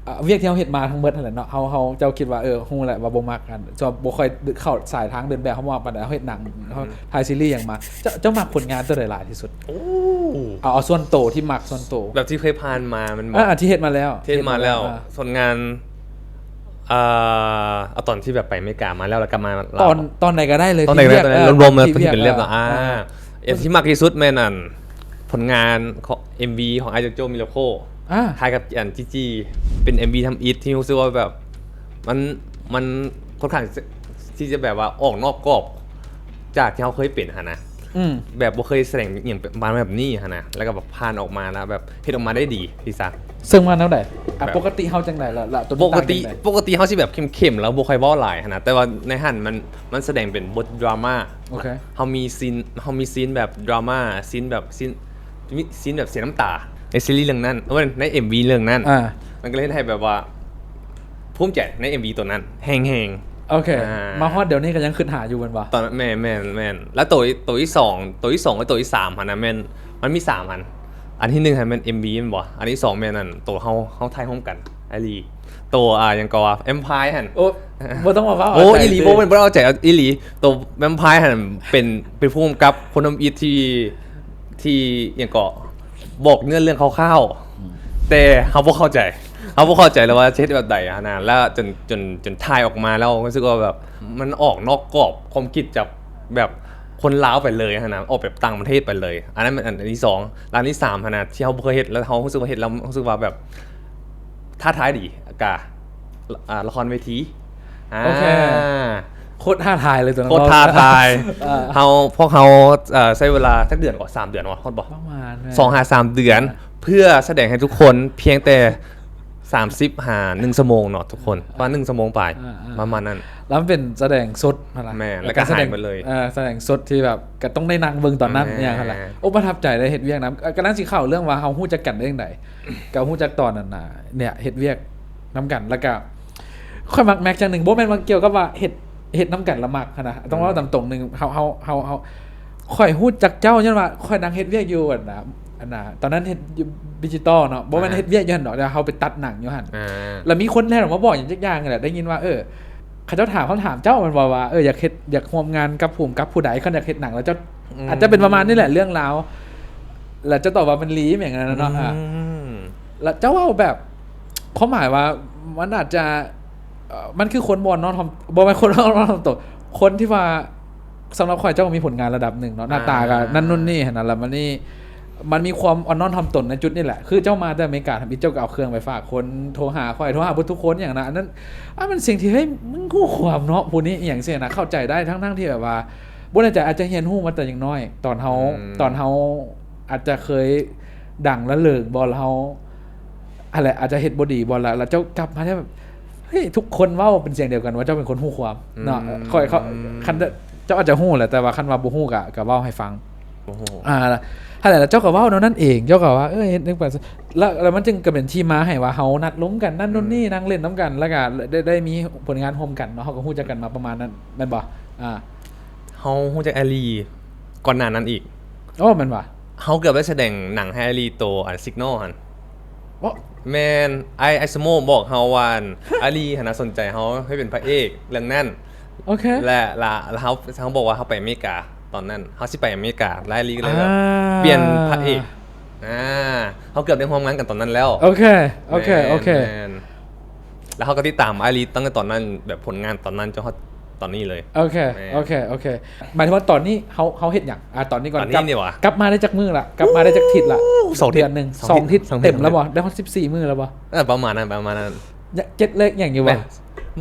ອ່າ ວຽກທີ່ເຮົາເຮັດມາທັງໝົດຫັ້ນແຫຼະເນາະ ເຮົາ ເຮົາ ເຈົ້າຄິດວ່າ ເອີ ຮູ້ແຫຼະວ່າບໍ່ມັກ ອັນ ເຈົ້າບໍ່ຄ່ອຍເຂົ້າສາຍທາງເດີນແບບ ເຮົາວ່າປານໃດ ເຮົາເຮັດໜັງ ເຮົາ ອືມ ຖ່າຍຊີຣີຫຍັງມາ ເຈົ້າ ເຈົ້າມັກຜົນງານໂຕໃດຫຼາຍທີ່ສຸດ? ໂອ້ ເອົາ ເອົາສ່ວນໂຕທີ່ມັກ ສ່ວນໂຕ ແບບທີ່ເຄີຍຜ່ານມາແມ່ນບໍ່? ອ່າ ທີ່ເຮັດມາແລ້ວ ທີ່ເຮັດມາແລ້ວ ອ່າ ຜົນງານ ອ່າ ເອົາຕອນທີ່ແບບໄປອາເມລິກາມາແລ້ວ ແລ້ວກັບມາລາວ ຕອນ ຕອນໃດກໍໄດ້ເລີຍ ຕອນໃດກໍໄດ້ ທີ່ວຽກ ລວມໆ ເອີ ທີ່ວຽກ ທີ່ເປັນເລື່ອງ ເອີ ອ່າ ອັນທີ່ມັກທີ່ສຸດແມ່ນອັນ ຜົນງານຂອງ ເອັມວີ ຂອງອ້າຍໂຈໂຈ້ Miracle ອ່າ ຖ່າຍກັບອັນ ຈີຈີ ເປັນເອັມວີທຳອິດທີ່ຮູ້ສຶກວ່າແບບ ມັນ ມັນຄ່ອນຂ້າງທີ່ຈະແບບວ່າອອກນອກກອບຈາກທີ່ເຮົາເຄີຍເປັນຫັ້ນນະ ອືມ ແບບບໍ່ເຄີຍສະແດງອີ່ຫຍັງປະມານແບບນີ້ຫັ້ນນະ ແລ້ວກໍແບບຜ່ານອອກມາ ແລ້ວແບບເຮັດອອກມາໄດ້ດີ ທີ່ຊະ ເຊິ່ງວ່າແນວໃດ? ແບບ ອ່ະ ປົກກະຕິເຮົາຈັ່ງໃດລະ? ລະ ຕົວນີ້ຕ່າງຈັ່ງໃດ? ປົກກະຕິ ປົກກະຕິເຮົາຊິແບບເຂັ້ມໆ ແລ້ວບໍ່ຄ່ອຍເວົ້າຫຼາຍຫັ້ນນະ ແຕ່ວ່າໃນຫັ້ນມັນ ມັນສະແດງເປັນບົດດຣາມາ ໂອເຄ ເຮົາມີຊີນ ເຮົາມີຊີນແບບດຣາມາ ຊີນແບບ ຊີນ ມີຊີນແບບເສຍນ້ຳຕາໃນຊີຣີເລື່ອງນັ້ນ ເອີ ໃນເອັມວີເລື່ອງນັ້ນ ອ່າ ມັນກໍເລີຍເຮັດໃຫ້ແບບວ່າ ພູມໃຈໃນເອັມວີໂຕນັ້ນແຮງໆ ໂອເຄ ອ່າ ມາຮອດດຽວນີ້ກໍຍັງຄິດຫາຢູ່ແມ່ນບໍ່? ຕອນ ແມ່ນໆໆ ແລ້ວໂຕ ໂຕທີສອງ ໂຕທີສອງ ແລະ ໂຕທີສາມຫັ້ນນະ ແມ່ນ ມັນມີສາມອັນ ອັນທີໜຶ່ງຫັ້ນແມ່ນເອັມວີແມ່ນບໍ່? ອັນທີສອງແມ່ນອັນໂຕເຮົາ ເຮົາຖ່າຍຮ່ວມກັນ ອາລີ ໂຕ ອ່າ ຫຍັງກໍວ່າ Empire ຫັ້ນ ໂອ້ ບໍ່ຕ້ອງມາເວົ້າ ໂອ້ ອີ່ຫຼີ ບໍ່ແມ່ນ ບໍ່ໄດ້ເອົາໃຈ ອີ່ຫຼີ ໂຕ Empire ຫັ້ນເປັນ ເປັນຜູ້ກຳກັບຄົນທຳອິດທີ່ ທີ່ຫຍັງເກາະ ບອກເນື້ອເລື່ອງຄ່າວໆ ອືມ ແຕ່ເຮົາບໍ່ເຂົ້າໃຈ ເຮົາບໍ່ເຂົ້າໃຈເລີຍວ່າຊິເຮັດແບບໃດຫັ້ນນະ ແລ້ວຈົນ ຈົນ ຈົນຖ່າຍອອກມາແລ້ວ ຮູ້ສຶກວ່າແບບ ມັນອອກນອກກອບຄວາມຄິດຈາກແບບຄົນລາວໄປເລີຍຫັ້ນນະ ອອກແບບຕ່າງປະເທດໄປເລີຍ ອັນນັ້ນແມ່ນອັນທີສອງ ແລະ ອັນທີສາມຫັ້ນນະ ທີ່ເຮົາບໍ່ເຄີຍເຮັດ ແລ້ວເຮົາຮູ້ສຶກວ່າເຮັດແລ້ວ ຮູ້ສຶກວ່າແບບ ທ້າທາຍດີ ກະ ອ່າ ລະຄອນເວທີ ອ່າ ໂອເຄ ໂຄດທ້າທາຍເລີຍຕົວນັ້ນ ໂຄດທ້າທາຍ ເອີ ເຮົາ ພວກເຮົາ ເອີ ໃຊ້ເວລາຈັກເດືອນກວ່າ ສາມເດືອນວະ ຮອດບໍ່? ປະມານນັ້ນ ສອງຫາສາມເດືອນ ເອີ ເພື່ອສະແດງໃຫ້ທຸກຄົນພຽງແຕ່ສາມສິບຫາໜຶ່ງຊົ່ວໂມງເນາະທຸກຄົນ ປະມານໜຶ່ງຊົ່ວໂມງປາຍ ອ່າໆ ປະມານນັ້ນ ແລ້ວມັນເປັນສະແດງສົດຫັ້ນລະ ແມ່ນ ແລ້ວກໍຫາຍໝົດເລີຍ ເອີ ສະແດງສົດທີ່ແບບກໍຕ້ອງໄດ້ນັ່ງເບິ່ງຕອນນັ້ນ ແມ່ນ ອີ່ຫຍັງຫັ້ນລະ ໂອ້ ປະທັບໃຈໄດ້ເຮັດວຽກນຳ ກໍກຳລັງຊິເຂົ້າເລື່ອງວ່າເຮົາຮູ້ຈັກກັນໄດ້ຈັ່ງໃດ ກໍຮູ້ຈັກຕອນນັ້ນນະ ເນຍ ເຮັດວຽກນຳກັນ ແລ້ວກໍຂ້ອຍມັກແມັກຢ່າງໜຶ່ງ ບໍ່ແມ່ນວ່າກ່ຽວກັບວ່າເຮັດ ເຮັດນຳກັນແລ້ວມັກຫັ້ນນະ ຕ້ອງເວົ້າ ອືມ ຕາມຕົງໜຶ່ງ ເຮົາ ເຮົາ ເຮົາ ເຮົາ ຂ້ອຍຮູ້ຈັກເຈົ້າຍ້ອນວ່າຂ້ອຍນັ່ງເຮັດວຽກຢູ່ ອັນນ່າ ອັນນ່າ ຕອນນັ້ນເຮັດຢູ່ດິຈິຕອລເນາະ ບໍ່ແມ່ນ ອ່າ ເຮັດວຽກຢູ່ຫັ້ນດອກ ແຕ່ເຮົາໄປຕັດໜັງຢູ່ຫັ້ນ ອ່າ ແລ້ວມີຄົນແລ່ນອອກມາບອກຫຍັງຈັກຢ່າງນີ້ແຫຼະ ໄດ້ຍິນວ່າ ເອີ ເຂົາເຈົ້າຖາມຄຳຖາມເຈົ້າແມ່ນບໍ່ວ່າ ເອີ ຢາກເຮັດ ຢາກຮ່ວມງານກັບຜູ້ກຳກັບຜູ້ໃດ ຄັນຢາກເຮັດໜັງ ແລ້ວເຈົ້າ ອືມ ອາດຈະເປັນປະມານນີ້ແຫຼະ ເລື່ອງລາວ ແລ້ວເຈົ້າຕອບວ່າມັນຫຼີ ແມ່ນຫຍັງນັ້ນເນາະ ອືມ ອ່າ ແລ້ວເຈົ້າເວົ້າແບບ ຄວາມໝາຍວ່າມັນອາດຈະ ເອີ ມັນຄືຄົນບໍ່ອ່ອນນ້ອມຖ່ອມ ບໍ່ແມ່ນຄົນບໍ່ອ່ອນນ້ອມຖ່ອມຕົວ ຄົນທີ່ວ່າ ສຳລັບຂ້ອຍເຈົ້າກໍມີຜົນງານລະດັບໜຶ່ງເນາະ ໜ້າຕາກໍ ອ່າ ນັ້ນໂນ່ນນີ້ຫັ້ນນະ ແລ້ວມັນນີ້ ມັນມີຄວາມອ່ອນນ້ອມຖ່ອມຕົນໃນຈຸດນີ້ແຫຼະ ຄືເຈົ້າມາແຕ່ອາເມລິກາທຳອິດ ເຈົ້າກໍເອົາເຄື່ອງໄປຝາກຄົນ ໂທຫາຂ້ອຍ ໂທຫາເບິດທຸກຄົນຫຍັງນະ ອັນນັ້ນ ອັນມັນສິ່ງທີ່ ເຮີ້ຍ ມຶງຮູ້ຄວາມເນາະ ຜູ້ນີ້ ອີ່ຫຍັງຊີ້ນະ ເຂົ້າໃຈໄດ້ ທັງໆທີ່ແບບວ່າ ບໍ່ແນ່ໃຈ ອາດຈະຮຽນຮູ້ມາແຕ່ຍັງນ້ອຍ ຕອນເຮົາ ອືມ ຕອນເຮົາອາດຈະເຄີຍດັງລະເລີງບໍ່ ແລ້ວເຮົາ ຫັ້ນແຫຼະ ອາດຈະເຮັດບໍ່ດີບໍ່ ແລ້ວ ແລ້ວເຈົ້າກັບມາແລ້ວແບບ ເຮີ້ຍ ທຸກຄົນເວົ້າເປັນສຽງດຽວກັນວ່າເຈົ້າເປັນຄົນຮູ້ຄວາມເນາະ ອືມ ຂ້ອຍ ເຂົາ ຄັນ ເຈົ້າອາດຈະຮູ້ແຫຼະ ແຕ່ວ່າຄັນວ່າບໍ່ຮູ້ກໍ ກໍເວົ້າໃຫ້ຟັງ ບໍ່ຮູ້ ອ່າ ຫັ້ນແຫຼະ ແລ້ວເຈົ້າກໍເວົ້າແນວນັ້ນເອງ ເຈົ້າກໍວ່າ ເອີ ເຮັດຈັ່ງໄປ ແລ້ວ ແລ້ວມັນຈຶ່ງກໍເປັນທີ່ມາໃຫ້ວ່າເຮົານັດລົມກັນ ນັ້ນ ອືມ ໂນ່ນນີ້ ນັ່ງຫຼິ້ນນຳກັນ ແລ້ວກໍໄດ້ ໄດ້ມີຜົນງານຮ່ວມກັນເນາະ ເຮົາກໍຮູ້ຈັກກັນມາປະມານນັ້ນ ແມ່ນບໍ່? ອ່າ ເຮົາຮູ້ຈັກອາລີກ່ອນໜ້ານັ້ນອີກ ໂອ້ ແມ່ນຫວາ? ເຮົາເກືອບໄດ້ສະແດງໜັງໃຫ້ອາລີໂຕ ອັນ Signal ຫັ້ນ ໂອ້ ແມ່ນ ອ້າຍ ອ້າຍສະໂມບອກເຮົາວ່າ ອາລີຫັ້ນນະສົນໃຈເຮົາໃຫ້ເປັນພະເອກເລື່ອງນັ້ນ ໂອເຄ ແລະ ລະ ລະເຮົາ ເຮົາບອກວ່າເຮົາໄປອາເມລິກາ ຕອນນັ້ນເຮົາຊິໄປອາເມລິກາ ແລ້ວອາລີກໍເລີຍແບບ ອ່າ ປ່ຽນພະເອກ ອ່າ ເຮົາເກືອບໄດ້ຮ່ວມງານກັນຕອນນັ້ນແລ້ວ ໂອເຄ ໂອເຄ ແມ່ນ ໂອເຄ ແມ່ນ ແລ້ວເຮົາກໍຕິດຕາມອາລີຕັ້ງແຕ່ຕອນນັ້ນ ແບບຜົນງານຕອນນັ້ນຈົນຮອດຕອນນີ້ເລີຍ ໂອເຄ ແມ່ນ ໂອເຄ ໂອເຄ ໝາຍເຖິງວ່າຕອນນີ້ເຮົາ ເຮົາເຮັດຫຍັງ? ອ່າ ຕອນນີ້ກ່ອນ ຕອນນີ້ນີ້ຫວາ? ກັບມາໄດ້ຈັກມື້ລະ? ກັບມາໄດ້ຈັກທິດລະ? ສອງທິດ ເດືອນໜຶ່ງ ສອງທິດ ສອງທິດ ເຕັມແລ້ວບໍ່? ໄດ້ຮອດສິບສີ່ມື້ແລະບໍ່? ເອີ ປະມານນັ້ນ ປະມານນັ້ນ ເຈັດແລັກຫຍັງຢູ່ບໍ່?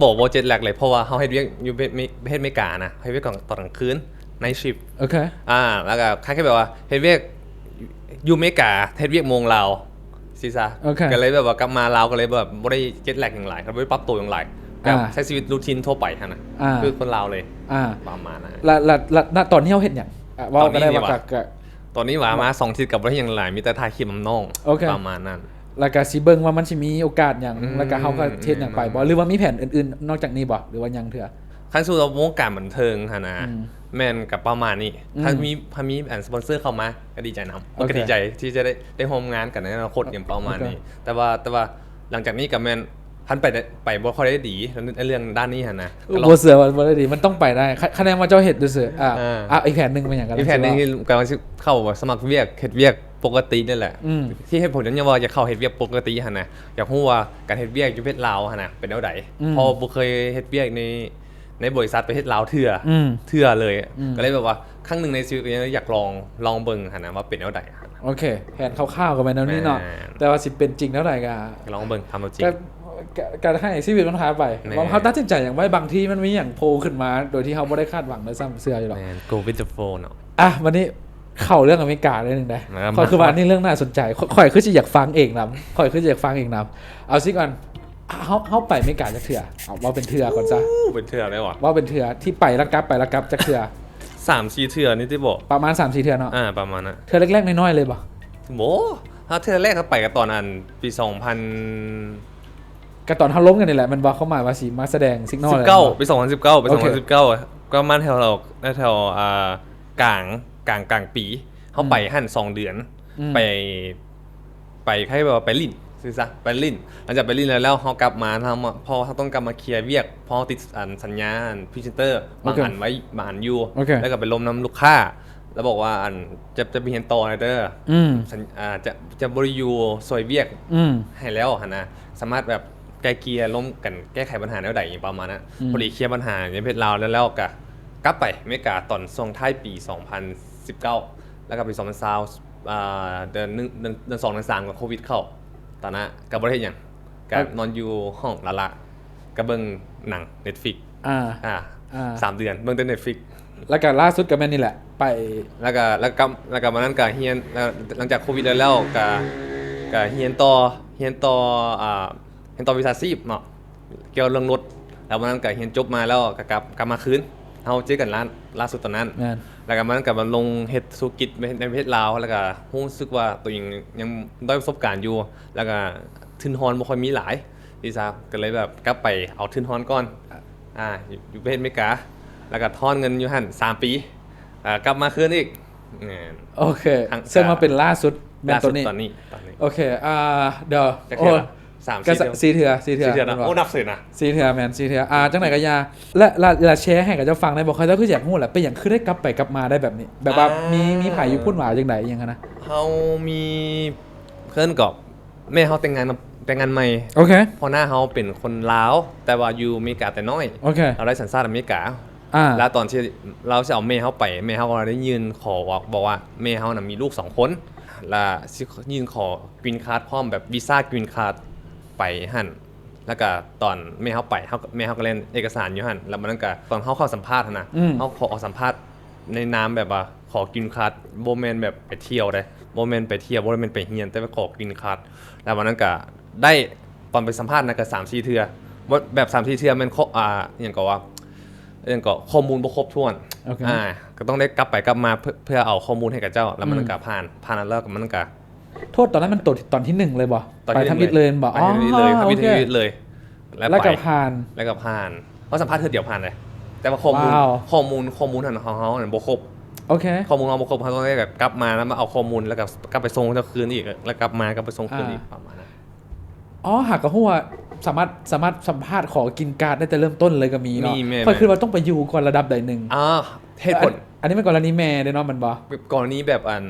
ບໍ່ ບໍ່ເຈັດແລັກເລີຍ ເພາະວ່າເຮົາເຮັດວຽກຢູ່ເມ ເຮັດເມການະ ເຮັດວຽກຕອນກາງຄືນ Night Shift ໂອເຄ ອ່າ ແລ້ວກໍຄ້າຍໆແບບວ່າເຮັດວຽກຢູ່ເມກາ ເຮັດວຽກໂມງລາວ ຊີ້ຊະ ໂອເຄ ກໍເລີຍແບບວ່າກັບມາລາວກໍເລີຍແບບບໍ່ໄດ້ເຈັດແລັກຫຍັງຫຼາຍ ກໍບໍ່ໄດ້ປັບໂຕຫຍັງຫຼາຍ ແບບ ອ່າ ໃຊ້ຊີວິດ routine ທົ່ວໄປຫັ້ນນະ ອ່າ ຄືຄົນລາວເລີຍ ອ່າ ປະມານນັ້ນ ແລະ ແລະ ແລະ ນະ ຕອນທີ່ເຮົາເຮັດຫຍັງ? ອ່າ ເວົ້າກໍໄດ້ວ່າ ຕອນນີ້ນີ້ຫວາ? ຕອນນີ້ຫວາ ມາສອງທິດກໍບໍ່ໄດ້ເຮັດຫຍັງຫຼາຍ ມີແຕ່ຖ່າຍຄລິບນຳນ້ອງ ໂອເຄ ປະມານນັ້ນ ແລ້ວກໍຊິເບິ່ງວ່າມັນຊິມີໂອກາດຫຍັງ ອືມ ແລ້ວກໍເຮົາກໍເຮັດຫຍັງໄປບໍ່? ອືມ ຫຼືວ່າມີແຜນອື່ນໆນອກຈາກນີ້ບໍ່? ຫຼືວ່າຍັງເທື່ອ? ຄັນສົມມຸດວ່າວົງການບັນເທີງຫັ້ນນະ ອືມ ແມ່ນກໍປະມານນີ້ ອືມ ຖ້າມີ ຖ້າມີອັນສະປອນເຊີເຂົ້າມາກໍດີໃຈນຳ ໂອເຄ ກໍດີໃຈທີ່ຈະໄດ້ ໄດ້ຮ່ວມງານກັນໃນອະນາຄົດ ໂອ ຫຍັງປະມານນີ້ ໂອເຄ ແຕ່ວ່າ ແຕ່ວ່າຫຼັງຈາກນີ້ກໍແມ່ນ ຄັນໄປໄດ້ ໄປບໍ່ຄ່ອຍໄດ້ດີໃນເລື່ອງດ້ານນີ້ຫັ້ນນະ ກໍລອງ ບໍ່ເຊື່ອວ່າບໍ່ໄດ້ດີ ມັນຕ້ອງໄປໄດ້ ຄະ ຄະແນນວ່າເຈົ້າເຮັດຊື່ໆ ອ່າ ອ່າ ອ່າ ອີກແຜນໜຶ່ງເປັນຫຍັງ? ອີກແຜນໜຶ່ງທີ່ກຳລັງຊິເຂົ້າສະໝັກວຽກ ເຮັດວຽກປົກກະຕິນີ້ແຫຼະ ອືມ ທີ່ເຫດຜົນຍ້ອນວ່າຢາກເຂົ້າເຮັດວຽກປົກກະຕິຫັ້ນນະ ຢາກຮູ້ວ່າການເຮັດວຽກຢູ່ປະເທດລາວຫັ້ນນະເປັນແນວໃດ ອືມ ເພາະບໍ່ເຄີຍເຮັດວຽກໃນ ໃນບໍລິສັດໄປເຮັດລາວເທື່ອ ອືມ ເທື່ອເລີຍ ອືມ ກໍເລີຍແບບວ່າຄັ້ງໜຶ່ງໃນຊີວິດກໍຍັງຢາກລອງ ລອງເບິ່ງຫັ້ນນະວ່າເປັນແນວໃດ. ໂອເຄ ແຜນຄ່າວໆກໍແມ່ນແນວນີ້ເນາະ ແມ່ນ ແຕ່ວ່າຊິເປັນຈິງແນວໃດກໍ ກໍລອງເບິ່ງ ທຳເອົາຈິງ ກໍ ກໍ ກໍໃຫ້ຊີວິດມັນພາໄປ ແມ່ນ ວ່າເຮົາຕັດສິນໃຈຫຍັງໄວ້ ບາງທີມັນມີຫຍັງໂຜ່ຂຶ້ນມາໂດຍທີ່ເຮົາບໍ່ໄດ້ຄາດຫວັງດ້ວຍຊ້ຳ ເຊື່ອຢູ່ດອກ ແມ່ນ go with the flow ເນາະ. ອ່ະ ບັດນີ້ເຂົ້າເລື່ອງອາເມລິກາໜ້ອຍໜຶ່ງໄດ໋ ມາ ຂ້ອຍຄືວ່າ ມາ ອັນນີ້ເລື່ອງໜ້າສົນໃຈ ຂ້ອຍ ຂ້ອຍຄືຊິຢາກຟັງເອງນຳ ຂ້ອຍຄືຊິຢາກຟັງເອງນຳ. ເອົາຊິກ່ອນ ເຮົາ ເຮົາໄປອາເມລິກາຈັກເທື່ອ? ເອົາ ເວົ້າເປັນເທື່ອກ່ອນຊະ ເປັນເທື່ອໄດ້ຫວາ? ເວົ້າເປັນເທື່ອ ທີ່ໄປແລ້ວກັບ ໄປແລ້ວກັບ ຈັກເທື່ອ? ສາມສີ່ເທື່ອນີ້ຕິບໍ? ປະມານສາມສີ່ເທື່ອເນາະ ອ່າ ປະມານນັ້ນ ເທື່ອແລກໆນ້ອຍໆເລີຍບໍ? ບໍ່ ຖ້າເທື່ອແລກເຮົາໄປກໍຕອນອັນປີສອງພັນ ກໍຕອນເຮົາລົມກັນນີ້ແຫຼະແມ່ນບໍ່? ຄວາມໝາຍວ່າຊິມາສະແດງ Signal ສິບເກົ້າ ແລ້ວ ປີສອງພັນສິບເກົ້າ ປີ ໂອເຄ ສອງພັນສິບເກົ້າ ປະມານແຖວ ແຖວ ອ່າ ກາງ ກາງ ກາງປີ ເຮົາໄປ ອືມ ຫັ້ນສອງເດືອນ ອືມ ໄປ ໄປ ຄ້າຍໆວ່າໄປຫຼິ້ນ ຊື່ຊະ ໄປຫຼິ້ນ ຫຼັງຈາກໄປຫຼິ້ນແລ້ວ ເຮົາກັບມາ ເຮົາມາ ເພາະເຮົາຕ້ອງກັບມາເຄຍວຽກ ເພາະເຮົາຕິດອັນສັນຍາ ພຣີເຊັນເຕີ ບາງ ໂອເຄ ອັນໄວ້ ບາງອັນຢູ່ ໂອເຄ ແລ້ວກໍໄປລົມນຳລູກຄ້າ ແລ້ວບອກວ່າ ອັນ ຈະ ຈະໄປຮຽນຕໍ່ແດ່ເດີ ອືມ ສັນ ອ່າ ຈະ ຈະບໍ່ໄດ້ຢູ່ຊ່ວຍວຽກ ອືມ ໃຫ້ແລ້ວຫັ້ນນະ ສາມາດແບບໄກ່ເກ່ຍລົມກັນ ແກ້ໄຂບັນຫາແນວໃດ ຫຍັງປະມານນັ້ນ ອືມ ພໍດີເຄຍບັນຫາໃນປະເທດລາວແລ້ວ ແລ້ວກໍກັບໄປອາເມລິກາຕອນຊ່ວງທ້າຍປີສອງພັນສິບເກົ້າ ແລ້ວກໍປີສອງພັນຊາວ ອ່າ ເດືອນໜຶ່ງ ເດືອນ ເດືອນສອງ ເດືອນສາມ ກໍໂຄວິດເຂົ້າ ຕອນນັ້ນກໍບໍ່ໄດ້ເຮັດຫຍັງ ກໍ ເອີ ນອນຢູ່ຫ້ອງລ້າໆ ກໍເບິ່ງໜັງ Netflix ອ່າ ອ່າ ອ່າ ສາມເດືອນເບິ່ງແຕ່ Netflix ແລ້ວກໍລ່າສຸດກໍແມ່ນນີ້ແຫຼະ ໄປ ແລ້ວກໍ ແລ້ວກໍ ແລ້ວກໍມື້ນັ້ນກໍຮຽນ ແລ້ວ ຫຼັງຈາກໂຄວິດແລ້ວ ແລ້ວກໍ ກໍຮຽນຕໍ່ ຮຽນຕໍ່ ອ່າ ຮຽນຕໍ່ວິຊາຊີບເນາະ ກ່ຽວເລື່ອງລົດ ແລ້ວມື້ນັ້ນກໍຮຽນຈົບມາແລ້ວກໍກັບ ກັບມາຄືນ ເຮົາເຈີກັນລ້ານ ລ່າສຸດຕອນນັ້ນ ແມ່ນ ແລ້ວກໍມື້ນັ້ນກໍມາລົງເຮັດທຸລະກິດໃນ ໃນປະເທດລາວ ແລ້ວກໍຮູ້ສຶກວ່າຕົວເອງຍັງດ້ອຍປະສົບການຢູ່ ແລ້ວກໍທຶນຮອນບໍ່ຄ່ອຍມີຫຼາຍ ທີ່ຊາບ ກໍເລີຍແບບກັບໄປເອົາທຶນຮອນກ່ອນ ອ່າ ຢູ່ ຢູ່ປະເທດອາເມລິກາ ແລ້ວກໍຖອນເງິນຢູ່ຫັ້ນສາມປີ ເອີ ກັບມາຄືນອີກ ແມ່ນ ໂອເຄ ເຊິ່ງມາເປັນລ່າສຸດແມ່ນ ລ່າສຸດ ໂຕນີ້ ຕອນນີ້ ຕອນນີ້ ໂອເຄ ອ່າ ດຽວ ຈັກເທື່ອລະ? ໂອ້ ສາມ ສີ່ເທື່ອ ສີ່ເທື່ອ ສີ່ເທື່ອເນາະ. ໂອ້ ນັບເສີນນະ ສີ່ເທື່ອ ແມ່ນ ສີ່ເທື່ອ. ອ່າ ຈັ່ງໃດກໍຢ່າ ແລະ ແລະ ແລະ ແຊໃຫ້ກັບເຈົ້າຟັງໄດ້ບໍ່? ຂ້ອຍເຈົ້າຄືຢາກຮູ້ແຫຼະ ເປັນຫຍັງຄືໄດ້ກັບໄປກັບມາໄດ້ແບບນີ້ ແບບວ່າ ອ່າ ມີ ມີໃຜຢູ່ພຸ້ນຫວາ ຈັ່ງໃດ ອີ່ຫຍັງຫັ້ນນະ? ເຮົາມີ ເພິ່ນກໍ ແມ່ເຮົາແຕ່ງງານ ແຕ່ງງານໃໝ່. ໂອເຄ. ພໍ່ນ້າເຮົາເປັນຄົນລາວ ແຕ່ວ່າຢູ່ອາເມລິກາແຕ່ນ້ອຍ. ໂອເຄ. ລາວໄດ້ສັນຊາດອາເມລິກາ. ອ່າ ແລ້ວຕອນທີ່ລາວຊິເອົາແມ່ເຮົາໄປ ແມ່ເຮົາກໍໄດ້ຍື່ນຂໍ ບອກວ່າແມ່ເຮົານະມີລູກສອງຄົນ ແລ້ວຊິຍື່ນຂໍ green card ພ້ອມ ແບບ visa green card ໄປຫັ້ນ. ແລ້ວກໍຕອນແມ່ເຮົາໄປ ເຮົາ ແມ່ເຮົາກໍແລ່ນເອກະສານຢູ່ຫັ້ນ. ແລ້ວມັນກໍ ຕອນເຮົາເຂົ້າສຳພາດຫັ້ນນະ ອືມ ເຮົາຂໍສຳພາດໃນນາມແບບວ່າຂໍ green card ບໍ່ແມ່ນແບບໄປທ່ຽວເດ້ ບໍ່ແມ່ນໄປທ່ຽວ ບໍ່ແມ່ນໄປຮຽນ ແຕ່ວ່າຂໍ green card. ແລ້ວວັນນັ້ນກໍໄດ້ ຕອນໄປສຳພາດນັ້ນກໍສາມສີ່ເທື່ອ ແບບສາມສີ່ເທື່ອແມ່ນ ອ່າ ຫຍັງກໍວ່າ ຫຍັງກໍ ຂໍ້ມູນບໍ່ຄົບຖ້ວນ. ໂອເຄ. ອ່າ ກໍຕ້ອງໄດ້ກັບໄປກັບມາເພື່ອ ເພື່ອເອົາຂໍ້ມູນໃຫ້ກັບເຈົ້າ ແລ້ວມັນ ອືມ ກໍຜ່ານ ຜ່ານແລ້ວມັນກໍ ໂທດ ຕອນນັ້ນມັນໂຕ ຕອນທີໜຶ່ງເລີຍບໍ່? ຕອນທີໜຶ່ງເລີຍ ໄປທຳອິດເລີຍບໍ່? ໄປທຳອິດເລີຍ. ອໍ ທຳອິດ ໂອເຄ ທຳອິດເລີຍ. ແລ້ວ ແລ້ວກໍຜ່ານ ແລ້ວກໍຜ່ານ ເຮົາສຳພາດເທື່ອດຽວຜ່ານເລີຍ ແຕ່ວ່າຂໍ້ມູນ ວ້າວ ຂໍ້ມູນ ຂໍ້ມູນຫັ້ນຂອງເຮົານັ້ນບໍ່ຄົບ. ໂອເຄ. ຂໍ້ມູນເຮົາບໍ່ຄົບ ເຮົາຕ້ອງໄດ້ແບບກັບມາ ແລ້ວມາເອົາຂໍ້ມູນ ແລ້ວກໍກັບໄປສົ່ງເຈົ້າຄືນອີກ ແລ້ວກັບມາ ກັບໄປສົ່ງຄືນອີກ ອ່າ ປະມານນັ້ນ. ອໍ ຫາກກໍຮູ້ວ່າສາມາດ ສາມາດສຳພາດຂໍ green card ໄດ້ແຕ່ເລີ່ມຕົ້ນເລີຍກໍມີເນາະ. ມີ ແມ່ນ ຂ້ອຍຄິດວ່າຕ້ອງໄປຢູ່ກ່ອນລະດັບໃດໜຶ່ງ. ອ່າ ເຫດຜົນ ອັນ ອັນນີ້ແມ່ນກໍລະນີແມ່ເດ້ເນາະ ແມ່ນບໍ່? ກໍລະນີແບບ ອັນ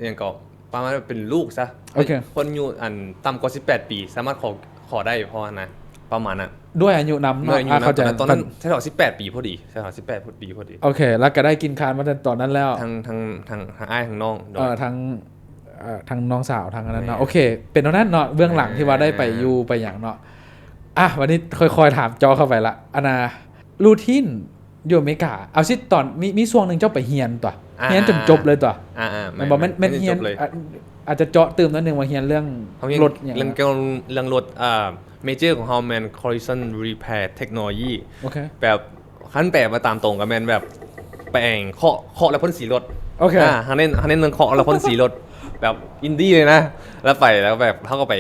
ຫຍັງກໍ ປະມານວ່າເປັນລູກຊະ. ໂອເຄ. ຄົນຢູ່ ອັນ ຕ່ຳກວ່າສິບແປດປີ ສາມາດຂໍ ຂໍໄດ້ພໍນະ ປະມານນັ້ນ. ດ້ວຍອາຍຸນຳເນາະ. ດ້ວຍອາຍຸນຳ. ອ່າ ເຂົ້າໃຈ. ຕອນນັ້ນ ຕອນນັ້ນ ແຖວໆ ສິບແປດປີພໍດີ ແຖວໆ ສິບແປດປີພໍດີ. ໂອເຄ. ແລ້ວກໍໄດ້ green card ມາແຕ່ຕອນນັ້ນແລ້ວ. ທັງ ທັງ ທັງ ທັງອ້າຍ ທັງນ້ອງ. ໂດຍ. ເອີ ທັງ ເອີ ທັງນ້ອງສາວ ທັງອັນນັ້ນເນາະ. ແມ່ນ. ໂອເຄ. ເປັນແນວນັ້ນເນາະ ເບື້ອງຫຼັງທີ່ວ່າໄດ້ໄປຢູ່ໄປຫຍັງເນາະ. ອ່ະ ບັດນີ້ຄ່ອຍໆ ຖາມເຈາະເຂົ້າໄປລະ ອັນນ່າ routine ຢູ່ອາເມລິກາ ເອົາຊິ ຕອນ ມີ ມີຊ່ວງໜຶ່ງເຈົ້າໄປຮຽນຕົວະ ອ່າ ຮຽນຈົນຈົບເລີຍຕົວະ. ອ່າໆ ແມ່ນບໍ່? ແມ່ນ ແມ່ນຮຽນ ຮຽນຈົນຈົບເລີຍ. ອາ ອາດຈະເຈາະຕື່ມໜ້ອຍໜຶ່ງວ່າຮຽນເລື່ອງ ຮຽນ ລົດຫຍັງ ເລື່ອງກ່ຽວກັບເລື່ອງລົດ. ເອີ major ຂອງເຮົາແມ່ນ collision repair technology. ໂອເຄ. ແບບ ຄັນແປມາຕາມຕົງກໍແມ່ນແບບແປງ ເຄາະ ເຄາະແລ້ວພົ່ນສີລົດ. ໂອເຄ. ອ່າ ເຮົາເນັ້ນ ເຮົາເນັ້ນເລື່ອງເຄາະແລ້ວພົ່ນສີລົດ ແບບອິນດີ້ເລີຍນະ. ແລ້ວໄປ ແລ້ວແບບເຮົາກໍໄປ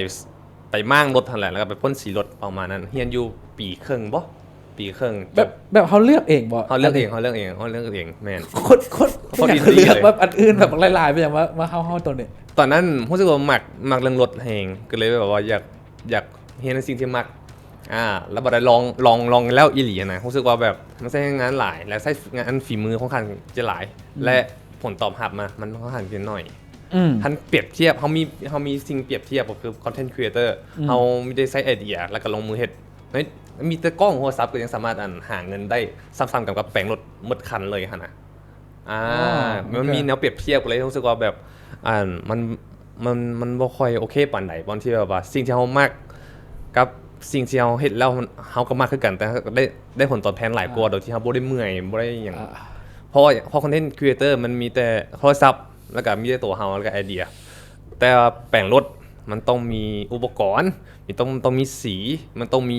ໄປມ້າງລົດຫັ້ນແຫຼະ ແລ້ວກໍໄປພົ່ນສີລົດ ປະມານນັ້ນ. ຮຽນຢູ່ປີເຄິ່ງບໍ? ປີເຄິ່ງ. ແບບ ແບບເຮົາເລືອກເອງບໍ? ເຮົາເລືອກເອງ ເຮົາເລືອກເອງ ເຮົາເລືອກເອງ. ແມ່ນ. ໂຄດ ໂຄດ ໂຄດອິນດີ້ເລີຍ. ແບບອັນອື່ນແບບຫຼາຍໆ ແບບວ່າ ມາເຮົາ ເຮົາໂຕນີ້. ຕອນນັ້ນຮູ້ສຶກວ່າມັກ ມັກເລື່ອງລົດແຮງ ກໍເລີຍແບບວ່າຢາກ ຢາກຮຽນໃນສິ່ງທີ່ມັກ. ອ່າ ແລ້ວບັດໄດ້ລອງ ລອງ ລອງແລ້ວອີ່ຫຼີນະ ຮູ້ສຶກວ່າແບບມັນໃຊ້ແຮງງານຫຼາຍ ແລະ ໃຊ້ງານ ອັນ ຝີມືຂ້ອນຂ້າງຈະຫຼາຍ ອືມ ແລະ ຜົນຕອບຮັບມາ ມັນຂ້ອນຂ້າງຈະໜ້ອຍ. ອືມ ຄັນປຽບທຽບ ເຮົາມີ ເຮົາມີສິ່ງປຽບທຽບກໍຄື content creator ອືມ ເຮົາມີແຕ່ໃຊ້ໄອເດຍ ແລ້ວກໍລົງມືເຮັດ. ເອີຍ ມີແຕ່ກ້ອງໂທລະສັບກໍຍັງສາມາດ ອັນ ຫາເງິນໄດ້ ສ່ຳໆກັນກັບແປງລົດໝົດຄັນເລີຍຫັ້ນນະ. ອ່າ ອໍ ໂອເຄ ມັນມີແນວປຽບທຽບກັນເລີຍ ຮູ້ສຶກວ່າແບບ ອັນ ມັນ ມັນ ມັນບໍ່ຄ່ອຍໂອເຄປານໃດ ບ່ອນທີ່ແບບວ່າສິ່ງທີ່ເຮົາມັກກັບສິ່ງທີ່ເຮົາເຮັດແລ້ວ ມັນ ເຮົາກໍມັກຄືກັນ ແຕ່ເຮົາກໍໄດ້ ໄດ້ຜົນຕອບແທນຫຼາຍກວ່າ ອ່າ ໂດຍທີ່ເຮົາບໍ່ໄດ້ເມື່ອຍ ບໍ່ໄດ້ຫຍັງ. ອ່າ ເພາະວ່າ ເພາະ content creator ມັນມີແຕ່ໂທລະສັບ ແລ້ວກໍມີແຕ່ຕົວເຮົາ ແລ້ວກໍໄອເດຍ. ແຕ່ວ່າແປງລົດ ມັນຕ້ອງມີອຸປະກອນ ມີ ຕ້ອງ ຕ້ອງມີສີ ມັນຕ້ອງມ